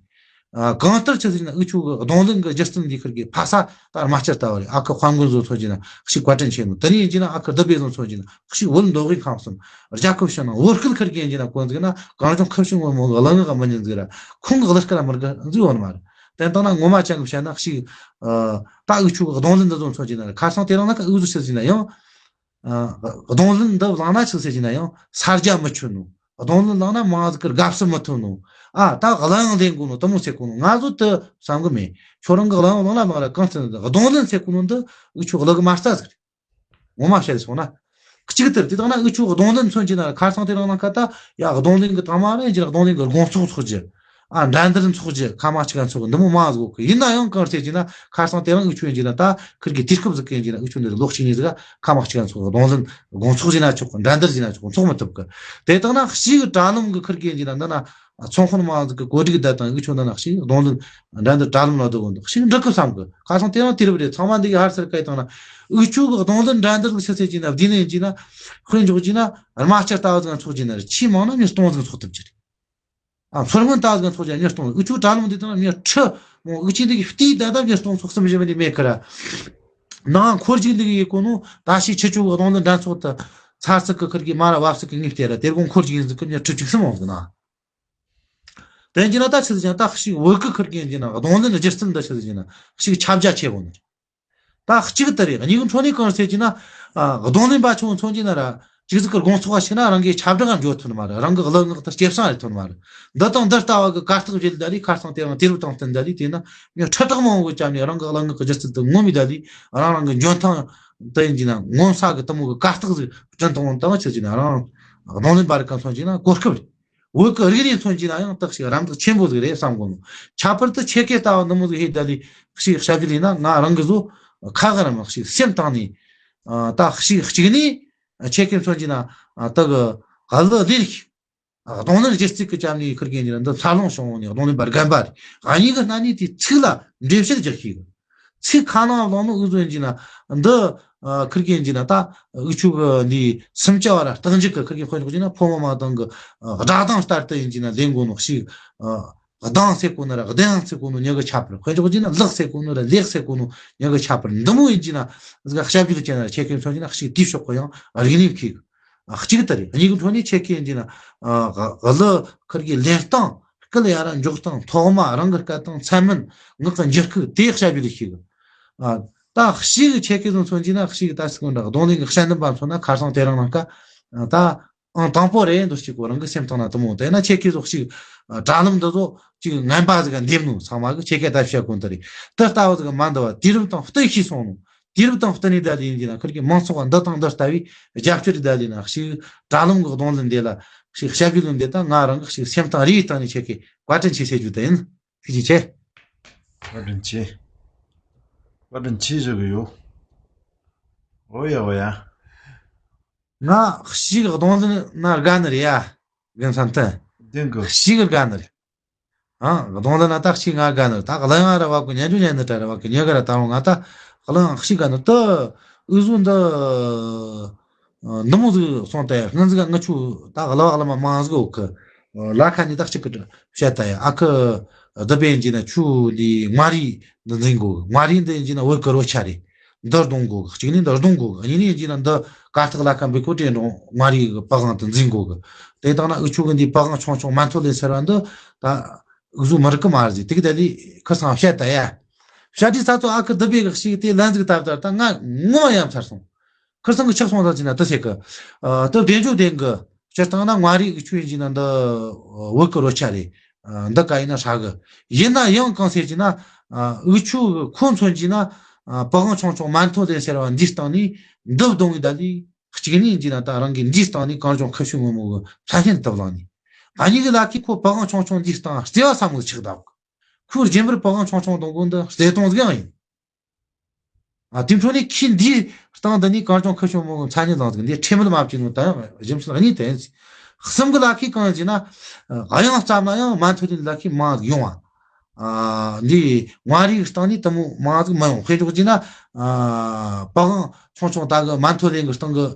གང་ལྟར་ཆི་ཟིག་ན་འུ་ཆོ་གི་རྡུང་ལེན་གི་སྒྱུ་རྩལ་འདི་ཁུར་གི་ཕ་ས་ད་རྨ་ཆུ་ལྟ་བུ་རེད། ཨ་ཁུ་དཔལ་མགོན་ཚོ་མཚོན་གྱི་ན་ཞིག་བཀའ་དྲིན་ཆེ་ནོ། དེ་ནས་ཡིན་གྱི་ན་ཨ་ཁུ་ལྡི་པའི་ཚོ་མཚོན་གྱི་ན་ཞིག་བོད་མདོ་དབུས་ཁམས་གསུམ་རྒྱལ་ཁབ་ཕྱི་ནང་བོད་སྐད་ཁུར་གི་ཡིན་གྱི་ན་གོ་འཛིག་ན་གངས་ལྗོངས་ཁུ་བྱུག་སྔོན་མོ་གི་གླུ་ངག་གི་མི་ཉན་ཟིག་ར་ཁོང་གི་གླུ་སྐད་ལ་མི་དགའ་འཛིག་འོ་ནི་མ་རེད། དེ་ལྟ་ན་ངོ་མ་ཅང་གི་བཤད་ན་ཞིག་ད་འུ་ཆོ་གི་རྡུང་ལེན་འདི་ཚོ་མཚོན་གྱི་ན་ཁ་སང་དེ་རིང་ན་ཁ་འུ་ཚོ་ཆི་ཟིག་ན་ཡང་རྡུང་ལེན་འདི་བླངས་ན་ཆི་ཟེར་གྱི་ན་ཡང་ས་རྒྱ་མི་ཆོད་ནོ། རྡུང་ལེན་བླངས་ན་མང་ཟིག་གི་དགའ་བསུ་མི་ཐོན་ནོ། ཨ་ད་གླུ་དབྱངས་ལེན་དགོས་ནོ་དུ་མོ་ཟེར་གོ་ནོ་ང་ཚོ་དུ་བསམ་གི་མེད། ཁྱོད་རང་གི་གླུ་དབྱངས་བླངས་ལ་བླངས་ར་གང་ཟེར་ན་རྡུང་ལེན་ཟེར་གོ་ནོ་འདི་འུ་ཆོ་གླུ་གི་མ་རྩ་ཟིག་རེད། ངོ་མ་བཤད་སོང་ན། གཅིག་ལྟར་དེ་དག་ན་འུ་ཆོ་རྡུང་ལེན་མཚོན་གྱི་ན་ཁ་སང་དེ་རིང་ནང་ཁ་ད་ཡ་རྡུང་ལེན་གི་དང་མ་རེད་ཀྱི་རྡུང་ལེན་གི་དགོང་ཚོགས་ཚོགས་ཀྱི། ཨ་འགྲན་བསྡུར་འཚོགས་ཀྱི་ཁ་མ་གཅིག་ག་འཚོགས་གི་འདི་མོ་མང་ཟིག་གི་ཡིན་ན་ཡང་གང་ཟེར་གྱི་ན་ཁ་སང་དེ་རིང་འུ་ཆོ་ཡིན་གྱི་ན་ད་ཁུར་གི་དུས་སྐབས་ཟིག་གི་ཡིན་གྱི་ན་འུ་ཆོ་འདི་ལོ་གཅིག་གཉིས་ཟིག་ཁ་མ་གཅིག་ག་འཚོགས་གི་རྡུང་ལེན་དགོང་ཚོགས་ཟིན་ན་ཆོག་གི་འགྲན་བསྡུར་ཟིན་ན་ཆོག་གི་འཚོགས་མི་ཐུབ་གི། དེ་དག་ན་གཤིས་གི་དྲ་ལམ་གི་ཁུར་གི་ཡིན་གྱི་ན་འདི་ན། ཚོང་དཔོན་མང་ཟིག་གི་གོ་སྒྲིག་བརྡ་དང་འུ་ཆོ་འདི་ན་ཞིག་རྡུང་ལེན་འགྲན་བསྡུར་དྲ་ལམ་ལ་བསྡུ་གོ་འདུག་ཞིག་འགྲིག་གི་བསམ་གི། ཁ་སང་དེ་རིང་དུས་རབས་རེད། ཚང་མ་འདི་གི་ཧར་སར་བཀལ་བཏང་ན་འུ་ཆོ་གི་རྡུང་ལེན་འགྲན་བསྡུར་གི་ཆི་ཟེར་གྱི་ན་བསྡུས་ནས་ཡིན་གྱི་ན་དཔེ་འཇོག་གྱི་ན་རྨ་ཆུ་ལྟ་བུ་ཟིག་ཚོགས་ཀྱི་ན་རེད། ཆེས་མང་ན་མི་སྟོང་ཟིག་ཚོགས་ཐུབ་ཀྱི་རེད། ཨ་མཚོ་སྔོན་ལྟ་བུ་ཟིག་ཚོགས་ཀྱི་ན་མི་སྟོང་། འུ་ཆོ་དྲ་ལམ་འདི་དང་མི་ཁྲི་མོ་འུ་ཆོ་འདི་གི་བལྟས་ད་ད་མི་སྟོང་ཚོགས་སུམ་བཞི་མི་འདི་མེད་གི་ར། ནང་འཁོར་གྱི་འདི་གི་ཡེ་གོ་ནོ་ད་ཞིག་ཁྱེད་ཆོ་གི་རྡུང་ལེན་འགྲན་ཚོགས་དུ་ཚར་ཚིག་གི་ཁུར་གི་མ་ར་བབ་ཚིག་གི་ངས་བལྟས་ར་དེ་དགོང་འཁོར་གྱི་ཡིན་ཟིག་གི་མི་ཁྲི་བཅུ་གསུམ་འོང་ཟིག་ན། དེ་ཡིན་གྱི་ན་ད་ཆི་ཟིག་ཅང་ད་ཞིག་བོད་ཀྱི་ཁུར་གི་ཡིན་གྱི་ན་རྡུང་ལེན་སྒྱུ་རྩལ་འདི་ཆི་ཟིག་ཅིག་ན་ཞིག་ཁྱབ་རྒྱ་ཆེ་བོ་ནི། ད་གཅིག་ཏུ་རེད། གཉིས་ཀྱི་འཕྲོ་ནས་གང་ཟེར་གྱི་ན། རྡུང་ལེན་པ་ཆུང་མཚོན་གྱི་ན་ར། གཅིག་ཟིག་གི་དགོང་ཚོགས་ཤི་ན་རང་གི་ཁྱབ་བསྒྲགས་འགྱོ་ཐུབ་ནི་མ་རེད། རང་གི་གླུ་ངག་དེ་སྐྱེད་སྲིང་རེད་ཐུབ་ནི་མ་རེད། འདི་དང་འདི་ལྟ་བ་གི་གར་སྟེགས་བརྒྱུད་ད་ལི་ཁ་སང་དེ་རིང་དུས་རབས་དང་བསྟུན་ད་ལི་དེ་ན་མྱི་ཁྲི་ཕྲག་མང་བོ་གི་བཅར་ནས་རང་གི་གླུ་ངག་གི་སྒྱུ་རྩལ་དེ་ངོམ་མི་ད་ལི་རང་རང་གི་འཇོན་ཐང་དེ་ཡིན་གྱི་ན་ངོམ་ས་གི་དེ་མོ་གི་གར་སྟེགས་ཟིག་བསྐྲུན་ཐུབ་འོང་དང་ཆི་ཟིག་ན་རང་རྡུང་ལེན་པ་རེད་ག་མཚོན་གྱི་ན་གོ་སྐབས་རེད། བོད་ཀྱི་རིག་གནས་མཚོན་གྱི་ན་ཡང་དག་ཞིག་རམ་འདེགས་ཆེན་པོ་ཟིག་རེད་བསམ་གོ་ནོ། ཁྱད་པར་དུ་ཁྱེད་ཀྱི་ལྟ་བ་འདི་མོ་ཟིག་ཧེ་ད་ལི་ཞིག་ཞབས་ཞུ་ལས་ན་ང་རང་གི་བཟོ་ཁ་གི་རམ་ཞིག་སེམས་བཏང་ནས་ད་ཞིག་གཅིག་ནས་ཁྱེད་ཀྱི་མཚོན་གྱི་ན་དག་གི་ག་ལི་ལས་རིགས་རྡུང་ལེན་སྒྱུ་རྩལ་གྱི་བཅམ་ནས་ཁུར་གྱི་ཡིན་ན་འདི་འཚར་ལོངས་བྱུང་བ་ནས་རྡུང་ལེན་པ་རྒན་པ་རེད། གཉིས་ཀྱི་སྣ་ནས་དེ་ཚིག་ལ་འགྲེལ་བཤད་རྒྱག་ཤེས་གི། ཚིག་ཁ་ནང་བླངས་ནོ་འུ་ཚོ་ཡིན་གྱི་ན་འདི་ཁུར་གི་ཡིན་གྱི་ན་ད་འུ་ཆོ་གི་འདི་སུམ་ཅུ་བ་ར་རྟག་འཇུག་གི་ཁུར་གི་དཔེ་འཇོག་གྱི་ན་ཕོ་མོ་མ་དང་གི་སྒྲ་གདངས་ལྟར་དུ་ཡིན་གྱི་ན་ལེན་དགོས་ནོ་ཞིག་གདངས་ཟེར་གོ་ནོ་ར་གདངས་ཟེར་གོ་ནོ་མྱི་གི་ཁྱད་པར། དཔེ་འཇོག་གྱི་ན་ལག་ཟེར་གོ་ནོ་ར་ལེགས་ཟེར་གོ་ནོ་མྱི་གི་ཁྱད་པར་འདི་མོ་ཡིན་གྱི་ན་ཟིག་ཞབས་ཞུ་ལ་བྱས་ན་ཁྱེད་ཀྱི་མཚོན་གྱི་ན་ཞིག་དེའི་ཕྱོགས་གི་ཡང་རིག་གནས་ཁེག་གཅིག་ལྟར་རེད། གཉིས་ཀྱི་འཕྲོ་ནས་ཁྱེད་ཀྱིས་ཡིན་གྱི་ན་གླུ་ཁུར་གྱི་ལེན་སྟངས། སྐད་ཡར་འཇོག་སྟངས། ཐོག་མ་རང་གི་སྐད་དང་མཚན་མིན། ངག་གི་འགྱུར་ཁུག་དེ་ཞབས་ཞུ་ལས་ཤེས་གི། ད་ཞིག་ཁྱེད་ཀྱི་བཟོ་མཚོན་གྱི་ན་ཞིག་ད་སི་ཀོན་འདྲ་རྡུང་ལེན་གྱི་དཔྱད་འདེམས་པ་མཚོན་ན་ཁ་སང་དེ་རིང་ནང་ཀ་ད་ཨང་དང་པོ་རེད་འདུག་ཅིག་གོ་རང་གི་སེམས་ཐང་ན་དུ་མོ་དེ་ན་ཁྱེད་ཀྱི་བཟོ་ཞིག་དྲ་ལམ་འདི་ཚོ་ཅིག་ངན་པ་ཟིག་ག་འདེམས་ནོ་ཚང་མ་གི་ཁྱེད་ཀྱི་ད་བཤད་གོ་འདི་རེད། དེ་ལྟ་བུ་ཟིག་ག་མ་འདི་བ་དུས་རབས་དང་བསྟུན་ཤེས་སོང་ནོ། དུས་རབས་དང་བསྟུན་ནས་བསྡད་ལས་ཡིན་གྱི་ན་ཁུར་གྱི་མང་ཚོགས་འདི་དང་འདི་ལྟ་བུའི་རྒྱབ་སྐྱོར་བསྡད་ལས་ན་ཞིག་དྲ་ལམ་གྱི་གདོང་ལ་འདི་ལ་ཞིག་ཞབས་ཞུ་ལུང་འདི་དང་ང་རང་གི་ཞིག་སེམས་དང་རིག་སྟངས་ནས་ཁྱེད་ཀྱི་བཀའ་དྲིན་ཆེ་ཟེར་རྒྱུ་དེ་ཡིན། ཐུགས་རྗེ་ཆེ། བཀའ་དྲིན་ཆེ། བཀའ་དྲིན་ཆེ་ཞུ་གི་ཡོད། འོ་ཡ་འོ་ཡ། ང་ཞིག་གདོང་ལ་ན་དགའ་ནི་རེད་ཡ། རྒན་བསམ་གཏན། བདེན་གི། ཞིག་དགའ་ནི་རེད། ཨང་གདོང་ལ་ན་ད་ཞིག་ང་དགའ་ནི་རེད། ད་གླུ་དབྱངས་ར་བ་གི་ཉན་རྒྱུ་ཉན་ནི་དྲ་ར་བ་གི་ཉན་གི་ར་ད་རུང་ང་ད་གླུ་དབྱངས་ཞིག་དགའ་ནི་ད་འུ་ཟོ་འདི་ འདི་མོ་ཟིག་སོང་ད་ཡ། སྔོན་ཟིག་ང་ཆུ་ད་གླ་བ་གླ་མ་མང་ཟིག་ཡོད་གི། ལ་ཁ་ནས་ད་གཅིག་གི་བཤད་ད་ཡ། ཨ་ཁུ་བདུད་བྷེ་ཡིན་གྱི་ན་ཆུ་ལི་མངའ་རིས་འདི་འཛིན་དགོས། མངའ་རིས་འདི་ཡིན་གྱི་ན་བོད་གི་རོལ་ཆ་རེད། འདི་རྡུང་དགོས་གི། གཅིག་ནས་འདི་རྡུང་དགོས་གི། གཉིས་ནས་ཡིན་གྱི་ན་འདི་གར་སྟེགས་ལ་ཁ་འབུད་ཁོ་དྲེད་འགྲོ། མངའ་རིས་གི་པི་ཝང་དུ་འཛིན་དགོས་གི། དེ་དང་ན་འུ་ཆོ་གི་འདི་པི་ཝང་ཆུང་ཆུང་མན་ཐོ་ལེན་ཟེར་བ་འདི་ད་འུ་ཟོ་མི་རིག་གི་མ་རེད་ཟེར། དེ་གི་ད་ལི་ཁུ་སང་བཤད་ད་ཡ། བཤད་དུས་ས་ཚོ་ཨ་ཁུ་བདུད་བྷེ་གི་ཞིག་དེ་ལན་ཟིག་བཏབ་ད་ད་ང་ངོ་མ་ཡ་མཚར་སོང་། ཁུ་སང་གི་ཆགས་སོང་ད་ཅི་ན་ད་ཟེར་གི། ཨ་ད་བདེ་འཇོག་ལྡན་གི། སྤྱིར་བཏང་ན་མངའ་རིས་འུ་ཆོ་ཡིན་གྱི་ན་འདི་བོད་གི་རོལ་ཆ་རེད། འདི་ག་ཡིན་ན་ཧྲ་གི། ཡིན་ན་ཡང་གང་ཟེར་གྱི་ན། འུ་ཆོ་གི་ཁོ་མཚོན་གྱི་ན། པི་ཝང་ཆུང་ཆུང་མན་ཐོ་ལེན་ཟེར་བ་འདིའི་སྟེང་ནས་འདི་རྡུང་གི་ད་ལི། གཅིག་ནས་ཡིན་གྱི་ན་ད་རང་གི་འདིའི་སྟེང་ནས་གངས་ལྗོངས་ཁུ་བྱུག་སྔོན་མོ་གི་མཚན་སྙན་དུ་བླངས་ནས། ཨ་ཉི་གི་ལ་ཁི་ཁོ་པི་ཝང་ཆུང་ཆུང་འདིའི་སྟེང་བརྩེ་བ་ཟབ་མོ་ཆགས་བསྡད་གི། ཁོའི་རྗེས་མར་པི་ཝང་ཆུང་ཆུང་རྡུང་གི་འདི་བརྩེ་དུང་ཟིག་ཡང་ཡིན། ཨ་དེ་འཕྲོ་ནས་ཁྱི་འདིའི་སྟེང་འདི་ནས་གངས་ལྗོངས་ཁུ་བྱུག་སྔོན་མོ་གི་མཚན་སྙན་བླངས་ཟིག། འདི་ཁྲེལ་མེད་མ་བྱས་ནོ་ད་ཡང་རྒྱུ་མཚན་གཉིས་དེ་ཡིན། གསུམ་གི་ལ་ཁི་གང་ཡིན་ཟེར་ན། གཡང་བརྩམས་ན་ཡང་མན་ཐོ་ལེན་ལ་ཁི་མང་ཟིག་ཡོང་བ། ཨ་འདི་མངའ་རིས་སྟེང་ནས་དེ་མོ་མང་ཟིག་མ་ཡོང་། དཔེ་འཇོག་བྱས་ན། ཨ་པི་ཝང་ཆུང་ཆུང་ད་གི་མན་ཐོ་ལེན་གི་སྟེང་གི་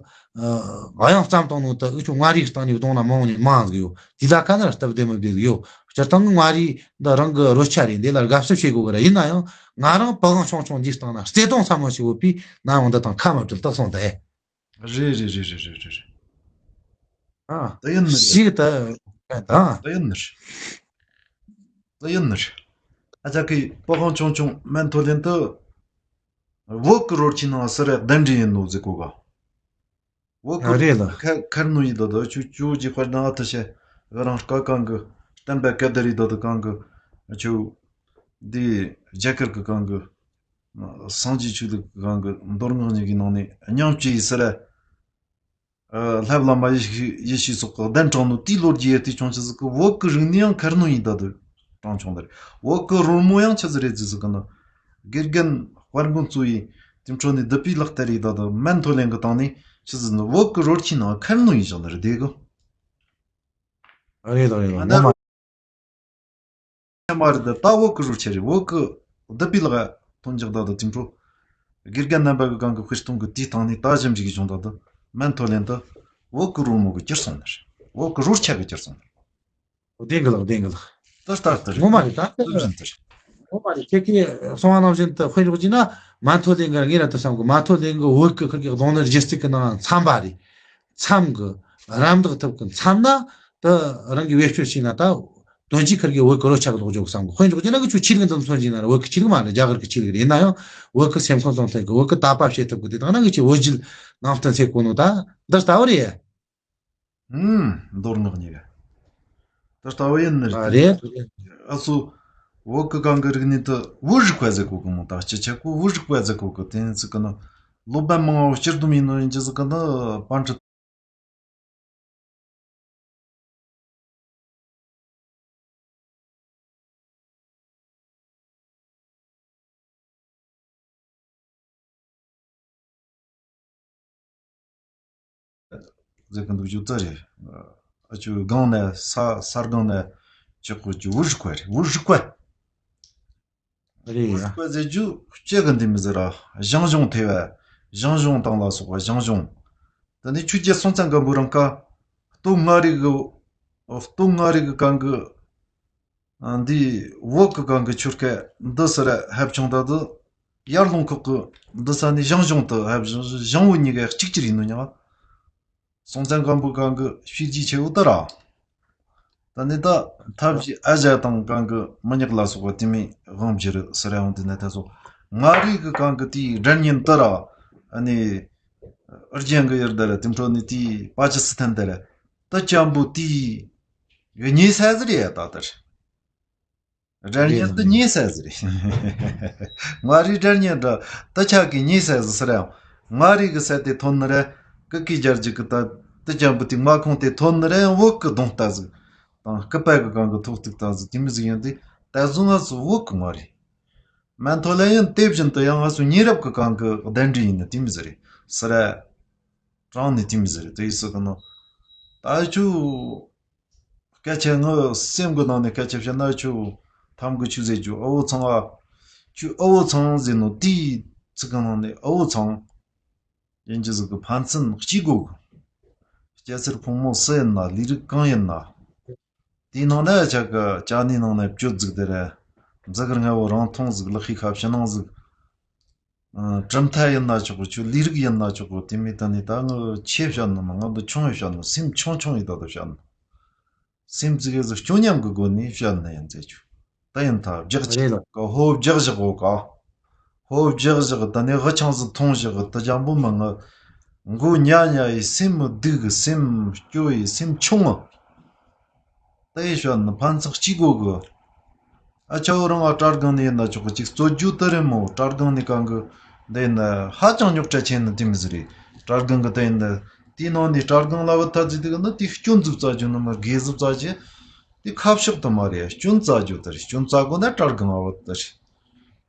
ཨ་གཡང་བརྩམས་བཏང་ནོ་ད་འུ་ཆོ་མངའ་རིས་སྟེང་ནས་རྡུང་ན་མང་ནས་མང་ཟིག་ཡོད། དེ་ལ་ཁ་ན་སྟབས་བདེ་མི་བདེ་ཟིག་ཡོད། སྤྱིར་བཏང་གི་མངའ་རིས་འདི་རང་གི་རོལ་ཆ་རེད། འདི་ལ་དགའ་བསུ་བྱེད་དགོས་གི་ར། ཡིན་ན་ཡང་ང་རང་པི་ཝང་ཆུང་ཆུང་འདིའི་སྟེང་ན་བརྩེ་དུང་ཟབ་མོ་ཞིག་ཡོད་པས་ན་ཡང་འདི་དང་ཁ་མ་བྲལ་དག་སོང་ད་ཨེ། རེད་རེད་རེད་རེད་རེད་རེད། ཨ། ད་ཡིན་ནི་རེད། ཞིག་ད་ད། ད་ཡིན་ནི་རེད། ད་ཡིན་ནི་རེད། ཨ་ཅག་གི་པི་ཝང་ཆུང་ཆུང་མན་ཐོ་ལེན་དུ་བོད་གི་རོལ་ཆའི་ནང་སུ་རེད་གདན་འདྲེན་ཡིན་ནོ་ཟེར་གོ་ག། བོད་གི་རེད་ལ། ཁ་ཁར་ནུ་ཡི་ད་ད་ཆུ་ཆུ་ཅི་ཁར་ནང་ཨ་ཐ་ཤེ་རང་སྐ་གང་གི་བསྟན་པ་སྐད་དར་ཡི་ད་ད་གང་གི་ཆུ་འདི་རྒྱ་གར་གི་གང་གི་སངས་རྒྱས་ཆོས་ལུགས་གི་གང་གི་མདོ་སྔགས་གཉིས་ཀྱི་ནང་ནས་མཉམ་སྤྱོད་ཡི་སི་ར། ལྷ་བླ་མ་ཡེ་ཤེས་ཡེ་ཤེས་སོགས་ཀྱི་གདན་དྲངས་ནོ་དེའི་ལོ་རྒྱུས་ཡེ་དེ་ཆུང་ཆུ་ཟིག་གི་བོད་གི་རིག་གནས་ཡང་ཁར་ནུ་ཡི་ད་ད་དྲངས་ཆུང་ད་རེད། བོད་གི་རོལ་མོ་ཡང་ཆི་ཟིག་རེད་ཟིག་གི་ནི། དགེ་རྒན་དཔལ་མགོན་གཙོ་བོའི་དེ་འཕྲོ་ནས་བདུད་བྷེ་ལག་བསྟར་ཡི་ད་ད་མན་ཐོ་ལེན་གི་སྟེང་ནས་ཆི་ཟིག་ནི་བོད་གི་རོལ་ཆའི་ནང་ཁར་ནུ་ཡི་བཞག་ནི་རེད་དེ་གི། རེད་རེད་རེད། ངོ་མ་མ་རེད་ད། ད་བོད་གི་རོལ་ཆ་རེད། བོད་གི་བདུད་བྷེ་ལག་ཐོན་འཇག་ད་ད་དེ་འཕྲོ་དགེ་རྒན་རྣམ་པ་གི་གང་གི་དཔེ་སྟོན་གི་དེའི་སྟེང་ནས་ད་ཞིབ་འཇུག་གི་བྱུང་ད་ད་མན་ཐོ་ལེན་ད་བོད་གི་རོལ་མོ་གི་གྱུར་སོང་ནི་རེད། བོད་གི་རོལ་ཆ་གི་གྱུར་སོང་ནི་རེད། བདེན་གི་ལགས། བདེན་གི་ལགས། ད་ལྟ་ལྟར་ངོ་མ་རེད་ད། ལྟ་བཞིན་ལྟར། ངོ་མ་རེད། ཁྱེད་ཀྱིས་གསུངས་པ་ནང་བཞིན་དུ་དཔེ་འཇོག་བྱས་ན་མན་ཐོ་ལེན་གི་ངེས་ར་ད་བསམ་གི། མན་ཐོ་ལེན་གི་བོད་གི་ཁུར་གི་རྡུང་ལེན་སྒྱུ་རྩལ་གི་ནང་འཚམ་པ་རེད། འཚམ་གི། རམ་འདེགས་ཐུབ་གི། འཚམ་ན་ད་རང་གི་བེད་སྤྱོད་བྱས་ན་ད་དོན་གྱིས་ཁུར་གི་བོད་གི་རོལ་ཆ་གི་ལོག་འཇོག་བསམ་གི། དཔེ་འཇོག་བྱས་ན་གི་ཆོས་ཆོས་ལུགས་འདི་མཚོན་གྱི་ན་ར་བོད་གི་ཆོས་ལུགས་མ་རེད། རྒྱ་གར་གི་ཆོས་ལུགས་རེད། ཡིན་ན་ཡང་བོད་གི་སེམས་ཁོང་ཙམ་ཐད་གི་བོད་གི་དད་པ་བྱེད་ཐུབ་གི། དེ་དང་ན་གི་ཆོས་བོད་བརྒྱུད་ནང་བསྟན་ཚེ་གོ་ནོ་ད་འདི་ལྟ་བུ་རེད། ཨུམ། མདོ་སྔགས་གཉིས་ཀ། ད་ལྟ་བུ་ཡིན་ནི་རེད། ཨ་རེད། ཨ་སུ། བོད་གི་གང་གི་རིག་གནས་དུ་བོད་རིག་པ་ཟེར་གོ་གི་མོ། ད་སྤྱི་ཁྱབ་གོ་བོད་རིག་པ་ཟེར་གོ་གི། དེ་ཚིག་གི་ནི་སློབ་དཔོན་མང་བོ་སྤྱིར་བསྡོམས་ཡིན་ནོ་ཡིན་གྱི་ཟིག་གི་ནི་པཎ་ཁྲི། ཟེར་གི་འདུག་རྒྱུ་དེ་རེད། ཨ་ཅོ་སྒང་ནས་ས་ས་སྒང་ནས་ཅི་གོ་ཅི་བུ་རིག་པ་རེད། བུ་རིག་པ། རེད་ཡ། བུ་རིག་པ་ཟེར་རྒྱུ་སྤྱི་གི་འདི་མི་ཟེར་ར། ཞང་ཞུང་ཐེ་བ། ཞང་ཞུང་དང་ལ་སོགས་པ་ཞང་ཞུང་། དེ་ནས་ཆོས་རྒྱལ་སྲོང་བཙན་སྒམ་པོ་རང་ཀ་སྟོད་མངའ་རིས་གི་སྟོད་མངའ་རིས་གི་གང་གི། ཨ། འདི་བོད་གི་གང་གི་ཆོལ་ཁ་འདི་སི་ར་ཧབ་ཆུང་ད་དུ་ཡར་ལུང་ཁོག་གི་འདི་ས་ནས་ཞང་ཞུང་དུ་ཧབ་ཞང་ཞང་བོད་གཉིས་ཀ་གཅིག་གྱུར་ཡིན་ནོ་ཉག། སྲོང་བཙན་སྒམ་པོ་གང་གི་ཤུལ་གྱི་ཆེ་བོ་ད་ར། ད་ནི་ད་ཐབས་ཀྱི་ཨ་ཞ་དང་གང་གི་མི་ཉག་ལ་སོགས་པ་དེ་མི་དབང་བསྒྱུར་སི་ར་ཡོང་དུས་ན་ད་སོགས་མངའ་རིས་གི་གང་གི་དེའི་སྒྲ་སྙན་ད་ར། ཨ་ནི་ཨུ་རྒྱན་གི་ཡུལ་ད་ར་དེ་འཕྲོ་ནི་དེའི་པ་ཅི་སི་ཐན་ད་ར། ད་ཅམ་པོ་དེའི་གཉིས་ས་ཟིག་རེད་ད་ལྟར། སྒྲ་སྙན་དུ་གཉིས་ས་ཟིག་རེད། མངའ་རིས་སྒྲ་སྙན་འདྲ་ད་ཆ་གི་གཉིས་ས་ཟིག་སི་ར་ཡང་། མངའ་རིས་གི་ས་དེ་ཐོན་ནི་རེད། ཀི་ཀི་རྒྱལ་རྒྱུད་གི་ད་ད་ཅམ་པོ་དེའི་མངའ་ཁོངས་དེ་ཐོན་ནི་རེད། ཡང་བོད་གི་གདོང་རྟགས་ཟིག་དང་སྐུད་པ་གི་སྒང་གི་ཐོག་ཐུག་རྟགས་ཟིག་དེ་མི་ཟིག་ཡིན་དུས་ད་བཟུང་ང་ཚོ་བོད་གི་མངའ་རིས། མན་ཐོ་ལེན་ཡང་དེ་བཞིན་དུ་ཡང་ང་ཚོ་ཉེ་རབས་གི་གང་གི་གདན་འདྲེན་ཡིན་ནི་དེ་མི་ཟིག་རེད། སི་ར་དྲངས་ནི་དེ་མི་ཟིག་རེད། དེ་ཡི་སི་གི་ནི་ད་ཆུ། སྐད་ཆ་ངའི་སེམས་ཀྱི་ནང་ནས་སྐད་ཆ་བཤད་ན་ཆུ་ཐམ་གི་ཆུ་ཟེར་རྒྱུ་ཨ་བོ་ཚང་ཨ། ཆུ་ཨ་བོ་ཚང་ཟེར་ནོ་དེའི་ཚིག་གི་ནང་ནས་ཨ་བོ་ཚང་ཡིན་གྱི་ཟིག་གི་ཕན་ཚུན་གཅིག་དགོས་གི། སྐྱ་སེར་ཕོ་མོ་སུ་ཡིན་ན། ལས་རིགས་གང་ཡིན་ན། དེའི་ནང་ན་ཆ་གི་ཅ་ནེ་ནང་ན་སྤྱོད་ཟིག་དེ་རེད། མཛུ་གུ་ལྔ་བོ་རིང་ཐུང་ཟིག་ལག་ཤེས་ཁ་ཕྱི་ནང་ཟིག་ཨ། གྲུབ་མཐའ་ཡིན་ན་ཆོག་གི། ཁྱོད་ལས་རིགས་ཡིན་ན་ཆོག་གི། དེ་མོ་ད་ནི་ད་ངི་ཆེ་བཤད་ནི་མ། ང་འདི་ཆུང་ཡི་བཤད་ནི། སེམས་ཆུང་ཆུང་ཡི་ད་ད་བཤད་ནི། སེམས་ཙི་གེ་ཟིག་སྐྱོ་ཉམས་ཀྱི་སྒོ་ནས་བཤད་ནི་ཡིན་ཟེར་རྒྱུ། ད་ཡིན་ད་རྒྱག་ཆེ་རེད་ལ། གི་ཧོ་རྒྱག་བཞག་གོ་ག་ཧོ་རྒྱག་བཞག་གི། ད་ནི་ཧ་ཅང་ཟིག་ཐུང་བཞག་གི། ད་འཇམ་པོ་མི་ངི་མགོ་ཉ་ཉ་ཡི། སེམས་མི་སྡུག་གི། སེམས་སྐྱོ་ཡི། སེམས་ཆུང་ངི། ད་ཡི་བཤད་ནི་ཕན་ཚུན་གཅིག་གོ་གི། ཨ། ཆ་བོ་རང་ང་དྲ་སྒང་ནས་ཡིན་ན་ཆོག་གི། ཅིག་རྩོད་རྒྱུ་དེ་རེད་མོ། དྲ་སྒང་ནས་གང་གི། འདི་ཡིན་ན་ཧ་ཅང་རྙོག་དྲ་ཆེ་ནི་དེ་མོ་ཟིག་རེད། དྲ་སྒང་གི་ད་ཡིན་ན། དེའི་ནང་ནས་དྲ་སྒང་ལ་བུད་ཐལ་ཟིག་དེ་གི་ནི་དེ་སྐྱོན་ཟིག་བཙལ་རྒྱུ་ནི་མ། དགེ་ཟིག་བཙལ་རྒྱུ་དེ་ཁ་ཕྱོགས་དེ་མ་རེད། སྐྱོན་བཙལ་རྒྱུ་དེ་རེད། སྐྱོན་བཙལ་དགོས་ན་དྲ་སྒང་ལ་བུད་དེ་རེད།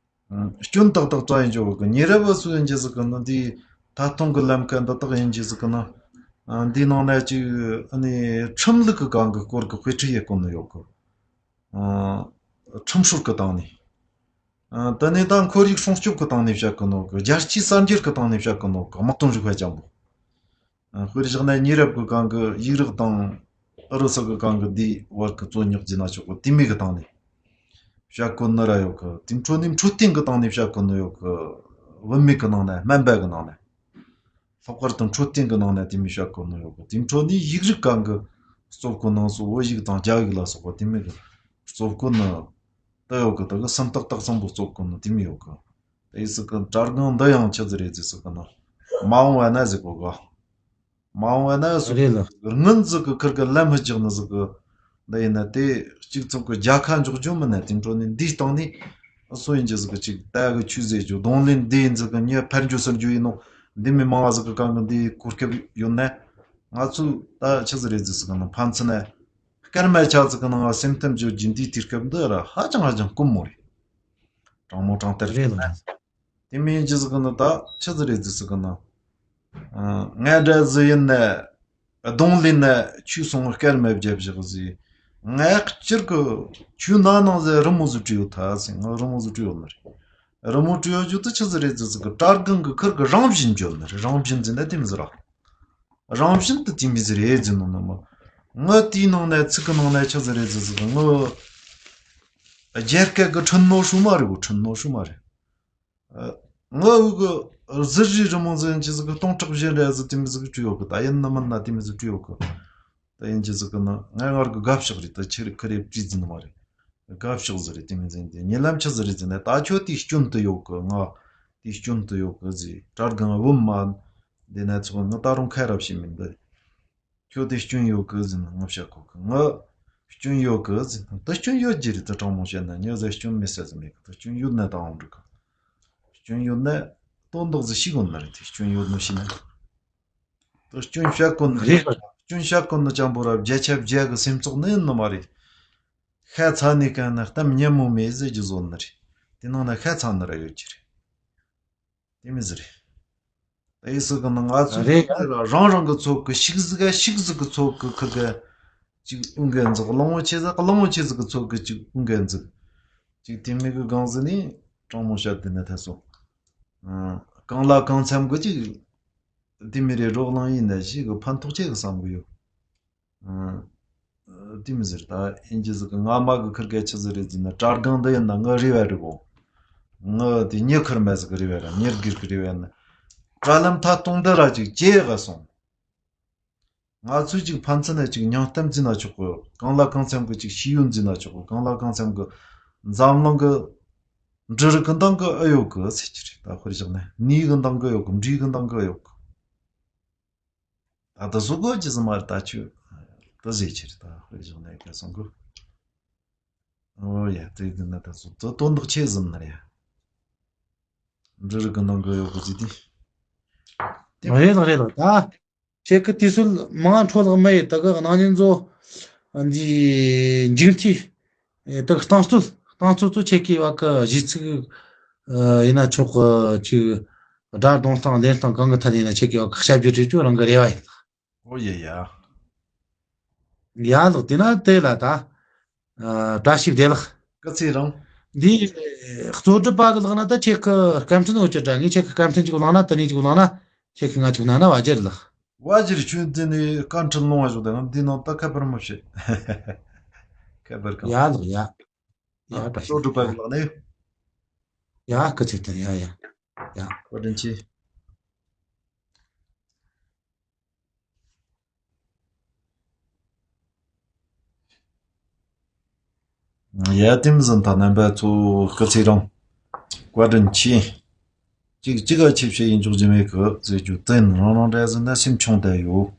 སྐྱོན་ཏག་ཏག་ཙམ་ཡིན་རྒྱུ་གི། ཉེ་རབས་སུ་ཡིན་རྒྱུ་ཟིག་གི་ནི། འདི་ད་ཐེངས་གི་ལམ་ཁ་འདི་དག་ཡིན་རྒྱུ་ཟིག་གི་ནི། ཨ། འདིའི་ནང་ན་ཅིག་ཨ་ནི་ཁྲིམས་ལུགས་གི་སྒང་གི་སྐོར་གི་དཔེ་ཁྲིད་ཡེད་གོ་ནི་ཡོད་གི། ཨ། ཁྲིམས་སྲོལ་གི་སྟེང་ནས། ཨ། དེ་ནས་ད་ཁོར་ཡུག་སྲུང་སྐྱོབ་གི་སྟེང་ནས་བཤད་གོ་ནོ་གི། རྒྱལ་སྤྱིའི་གསར་འགྱུར་གི་སྟེང་ནས་བཤད་གོ་ནོ་གི། དམག་དོན་རིག་པ་ཅན་པོ། ཨ། དཔེར་བཞག་ན་ཉེ་རབས་ཀྱི་སྒང་གི་ཡིག་རིགས་དང་ཨུ་རུ་སུ་གི་སྒང་གི་འདིའི་བར་གྱི་རྩོད་རྙོག་ཟེར་ན་ཆོག་གི། དེ་མོ་གི་སྟེང་ནས་བཤད་གོ་ནི་ར་ཡོད་གི། དེའི་འཕྲོ་ནས་འཕྲོད་བསྟེན་གི་སྟེང་ནས་བཤད་གོ་ནི་ཡོད་གི། བུད་མེད་གི་ནང་ན། སྨན་པ་གི་ནང་ན། ལྷག་པར་དུ་འཕྲོད་བསྟེན་གི་ནང་ན་དེ་མོ་བཤད་གོ་ནི་ཡོད་གི། དེའི་འཕྲོ་ནས་ཡིག་རིགས་སྒང་གི་རྩོད་གོ་ནི་སོགས། བོད་ཡིག་དང་རྒྱ་ཡིག་ལ་སོགས་པ་དེ་མོ་གི་རྩོད་གོ་ནི་ད་ཡོད་གི། ད་གི་སུམ་རྟགས་དག་གཙང་པོ་རྩོད་གོ་ནི་དེ་མོ་ཡོད་གི། དེ་ཟིག་གི་དྲ་སྒང་འདི་ཡང་ཆི་ཟིག་རེད་ཟེར་ཟིག་གི་ན། མ་འོངས་པ་ན་ཟེར་གོ་ག་མ་འོངས་པ་ན་ཟིག་རེད་ལ། སྔོན་ཟིག་གི་ཁུར་གི་ལམ་ཧི་རྒྱག་ནི་ཟིག་གི། འདི་ཡིན་ན་དེ་གཅིག་ཚོགས་གི་རྒྱལ་ཁ་འཇོག་རྒྱུ་མིན་ན། དེ་འཕྲོ་ནས་འདིའི་སྟེང་ནས་སུ་ཡིན་རྒྱུ་ཟིག་གི་ཅིག་ལྟ་གི་ཆུད་ཟོས་རྒྱུ། རྡུང་ལེན་འདི་ཡིན་ཟིག་གི་མྱི་ཕར་རྒྱུ་ཚུར་རྒྱུ་ཡིན་ནོ། འདི་མི་མང་བ་ཟིག་གི་སྒང་གི་འདིའི་གོ་སྐབས་ཡོད་ན། ང་ཚོས་ད་ཆི་ཟིག་རེད་ཟེར་ཟིག་གི་ན། ཕན་ཚུན་ན་སྐར་མ་ཆ་ཟིག་གི་ནང་ང་སེམས་གཏམ་བརྗོད་རྒྱུ་འདིའི་དུས་སྐབས་འདི་ར་ཧ་ཅང་ཧ་ཅང་དཀོན་མོ་རེད། དྲང་མོ་དྲང་གཏེར་རེད་ལ། དེ་མིན་རྒྱུ་ཟིག་གི་ནི་ད་ཆི་ཟིག་རེད་ཟེར་ཟིག་གི་ནི། ཨ། ང་འདྲ་ཟིག་ཡིན་ན་རྡུང་ལེན་ན་ཁྱོད་སོང་སྐར་མ་བརྒྱབ་བཞག་ཟིག་ང་སྤྱིར་གི་ཁྱོད་ན་ནང་ཟིག་རི་མོ་ཟིག་བྲིས་ཡོད་ཐལ་ཟིག་ང་རི་མོ་ཟིག་བྲིས་ཡོད་ནི་རེད། རི་མོ་བྲིས་ཡོད་རྒྱུ་དེ་ཆི་ཟིག་རེད་ཟེར་ཟིག་གི། དྲ་སྒང་གི་ཁུར་གི་རང་བཞིན་བརྗོད་ནི་རེད། རང་བཞིན་ཟེར་ན་དེ་མོ་ཟིག་ར། རང་བཞིན་དུ་དེ་མོ་ཟིག་རེད་ཟེར་ནོ་ནི་མ། ང་དེའི་ནང་ན་ཚིག་གི་ནང་ན་ཆི་ཟིག་རེད་ཟེར་ཟིག་གི། ང་རྒྱ་སྐད་གི་འཕྲིན་ནོར་ཧྲུལ་མ་རེད་གོ། འཕྲིན་ནོར་ཧྲུལ་མ་རེད། ཨ། ང་འུ་གི་གཟི་བརྗིད་རི་མོ་ཟིག་ཡིན་གྱི་ཟིག་གི། སྟོང་ཕྲག་བཞི་འདྲ་ཟིག་དེ་མོ་ཟིག་བྲིས་ཡོད་གི། ད་ཡིན་ནི་མིན་ན་དེ་མོ་ཟིག་བྲིས་ཡོད་གི། ད་ཡིན་གྱི་ཟིག་གི་ན་ང་སྔར་གི་དགའ་ཕྱོགས་རེད། ད་ཁྱེད་རི་ཁི་རེ་བྲིས་ཟིན་མ་རེད། དགའ་ཕྱོགས་ཟིག་རེད། དེ་མོ་ཟིག་དེ་ཉེ་ལམ་ཆི་ཟིག་རེད་ཟེར་ན། ད་ཁྱོད་དེའི་སྐྱོན་དུ་ཡོད་གི། ང་དེའི་སྐྱོན་དུ་ཡོད་གི་ཟིག་དྲ་སྒང་བུམ་མ་འདི་ན་ཚོགས་ང་ད་རུང་ཁ་ར་བྱེད་མིན་འདི། ཁྱོད་དེ་སྐྱོན་ཡོད་གི་ཟེར་ན་ང་བཤད་གོ་གི། ང་སྐྱོན་ཡོད་གི་ཟེར་ན། ད་སྐྱོན་ཡོད་རྒྱུ་རེད། ད་དྲང་མོ་བཤད་ན་ཉི་ཟེར་སྐྱོན་མེད་ཟེར་ཟིག་མེད་གི། ད་སྐྱོན་ཡོད་ན་ད་འོང་འགྲིག་གི། སྐྱོན་ཡོད་ན་དོན་དག་ཟིག་ཤེས་དགོས་ནི་རེད། དེ་སྐྱོན་ཡོད་ནོ་ཤེས་ན། ད་སྐྱོན་བཤད་གོ་ནི་རེད། སྐྱོན་བཤད་གོ་ནི་ཅན་པོ་ར་བརྒྱ་ཆ་བརྒྱ་གི་སེམས་ཚོགས་ནི་ཡིན་ནི་མ་རེད། ཤ་ཚ་ནི་གན་ན་གཏམ་སྙན་མོ་མེད་ཟེར་རྒྱུ་བཟོ་ནི་རེད། དེ་ནང་ན་ཤ་ཚ་ནི་ར་ཡོད་རྒྱུ་རེད། དེ་མོ་ཟིག་རེད། དེ་ཡི་ཟིག་གི་ནི་ང་ཚོས་རེད། རང་རང་གི་ཚོགས་གི་ཤིག་ཟིག་ག་ཤིག་ཟིག་གི་ཚོགས་གི་ཁུར་ག་ཅིག་དབུ་འགན་འཛུགས། གླང་བོ་ཆེ་ཟིག་གླང་བོ་ཆེ་ཟིག་གི་ཚོགས་གི་ཅིག་དབུ་འགན་འཛུགས། ཅིག་དེ་མོ་གི་སྒང་ཟིག་ནས་དྲང་མོ་བཤད་དེ་ནས་ཐལ་སོང་། ཨ། གང་ལ་གང་འཚམ་གི་ཅིག་དེ་མོ་རེ་རོགས་གླེང་ཡིན་ན་ཞིག་གི་ཕན་ཐོགས་ཆེ་གི་བསམ་གི་ཡོད། ཨ། དེ་མོ་ཟིག་རེད། ད་ཡིན་གྱི་ཟིག་གི་ང་མ་གི་ཁུར་ག་ཆི་ཟིག་རེད་ཟེར་ན། དྲ་སྒང་འདི་ཡིན་ན་ང་རེ་བ་རེད་གོ། ང་དེ་མྱི་ཁུར་མ་ཟིག་གི་རེ་བ་ར། མྱི་སྒེར་གི་རེ་བ་ཡིན་ན། དྲ་ལམ་ཐད་གཏོང་འདི་ར་ཅིག་ཇེ་ཧ་སོང་། ང་ཚོས་ཅིག་ཕན་ཚུན་ནས་ཅིག་སྙིང་གཏམ་ཟེར་ན་ཆོག་གི། གང་ལ་གང་འཚམ་གི་ཅིག་ཤེས་ཡོན་ཟེར་ན་ཆོག་གི། གང་ལ་གང་འཚམ་གི་འཛམ་གླིང་གི་འབྲུ་རིགས་གི་འདང་གི་ཨེ་ཡོད་གི་ཟེར་གྱི་རེད། ད་དཔེར་བཞག་ན་ནས་གི་འདང་གི་ཨེ་ཡོད་གི། འབྲས་གི་འདང་གི་ཨེ་ཡོད་གི། ད་ད་གཟུགས་པོ་ཇི་ཙམ་མ་རེད། ད་ཆོས་ད་ཟེར་ཆེ་རེད། ད་དཔེ་བཞག་ན་ག་སོང་གི། ཨོ་ཡ། དེ་དེ་ན་ད་གཟུགས་ད་དོན་དག་ཆེ་ཟིན་ན་རེད། འབྲུ་རིགས་གི་ནང་གི་ཡོད་གི་ཟིག་དེ། རེད་ལགས་རེད་ལགས། ད་ཁྱེད་ཀྱི་དུས་ཚོད་མང་འཕྲོ་ལགས་མ་ཡེ། ད་གི་གནངས་ཉིན་ཚོ་འདི་མཇུག་མཐའི་ཨེ། ད་གཏམ་ཚོད་གཏམ་ཚོད་ཚོ་ཁྱེད་ཀྱི་བ་གི་གཞས་ཚིག་ཨ། ཡིན་ན་ཆོག་གི། ཅིག་སྒྲ་གདོང་སྟངས་ལེན་སྟངས་གང་གི་ཐད་ཡིན་ན་ཁྱེད་ཀྱི་བ་གི་ཞབས་ཞུ་བྱེད་རྒྱུ་རང་གི་རེ་བ་ཡིན། ཨོ་ཡ་ཡ། ཡ་ལགས། དེ་ན་དེ་ལ་ད་ཨ། བཀྲ་ཤིས་བདེ་ལེགས། སྐུ་ཚེ་རིང་། འདི་གཙོ་སྒྲུབ་པ་གི་ལག་ན་ད་ཁྱེད་ཀྱི་སྐད་འཕྲིན་འོ་ཅི་དྲ་ངས་ཁྱེད་ཀྱི་སྐད་འཕྲིན་ཅིག་བླངས་ན། དེ་ནས་ཅིག་བླངས་ན་ཁྱེད་ཀྱི་ང་ཅིག་གནང་ན་བ་ཇེ་ལེགས། བ་ཇིར་ཁྱོད་འདི་ནས་བཀའ་འཁྲིད་ལོང་བ་ཞོག་དང་འདི་ནང་ད་ཁ་པར་མི་བྱེད། ཁ་པར་གང་། ཡ་ལགས་ཡ། ཡ་བཀྲ་ཤིས། ལོ་གྲུབ་པ་ལགས་ནས། ཡ་སྐུ་ཚེ་བརྟན། ཡ་ཡ་ཡ། བཀའ་དྲིན་ཆེ། ཡ་དེ་མི་ཟིན་ད་རྣམ་པ་ཚོ་སྐུ་ཚེ་རིང་། བཀའ་དྲིན་ཆེ། གཅིག་གཅིག་ག་ཆེ་བཤད་ཡིན་འཇོག་རྒྱུ་མེད་གི་ཟེར་རྒྱུ་བསྟན། རང་རང་འདྲ་ཟིན་ན་སེམས་ཆུང་བསྡད་ཡོད།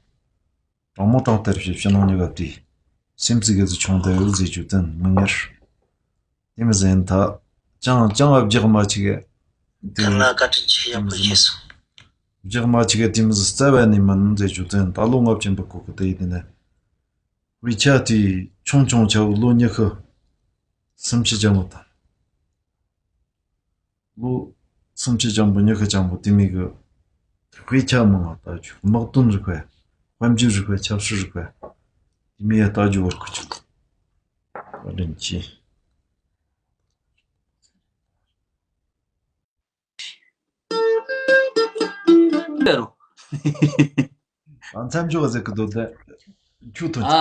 དྲང་མོ་དྲང་བསྟར་བྱས་ཕྱི་ནང་གཉིས་ཀ་བལྟས། སེམས་ཙི་གེ་ཙི་ཆུང་བསྡད་ཡོད་ཟེར་རྒྱུ་བསྟན་མི་ཉར། དེ་མི་ཟིན་ད། ཅང་ཅང་ཨ་བརྒྱག་མ་ཆི་གེ། དེ་ཁྱེད་ལ་བཀའ་དྲིན་ཆེ། ཡག་པོ་བྱས་སོང་། བརྒྱག་མ་ཆི་གེ་དེ་མི་ཟིན་རྩ་བ་ནས་མིན་ཟེར་རྒྱུ་དོན་ད་ལོ་ལྔ་བཅུ་འབུ་གོ་གི་དེ་ཡིན་ནི། དཔེ་ཆ་དེ་ཆུང་ཆུང་ཆ་བོ་ལོ་ཉི་ཤུ། སུམ་ཅུ་ཅན་པོ་དང་། ལོ་སུམ་ཅུ་ཅན་པོ་ཉི་ཤུ་ཅན་པོ་དེ་མི་གི། དཔེ་ཆ་མང་ང་ལྟ་རྒྱུ། དམག་དོན་རིག་པ། དཔལ་འབྱོར་རིག་པ། ཆབ་སྲིད་རིག་པ། དེ་མི་ཡ་ལྟ་རྒྱུ་བར་ཁུ་ཆུ། བཀའ་དྲིན་ཆེ། ཨ་མཚམས་འཇོག་ཟེར་གི་འདུག་ད། ཁྱོད་ཐོན། ཨ།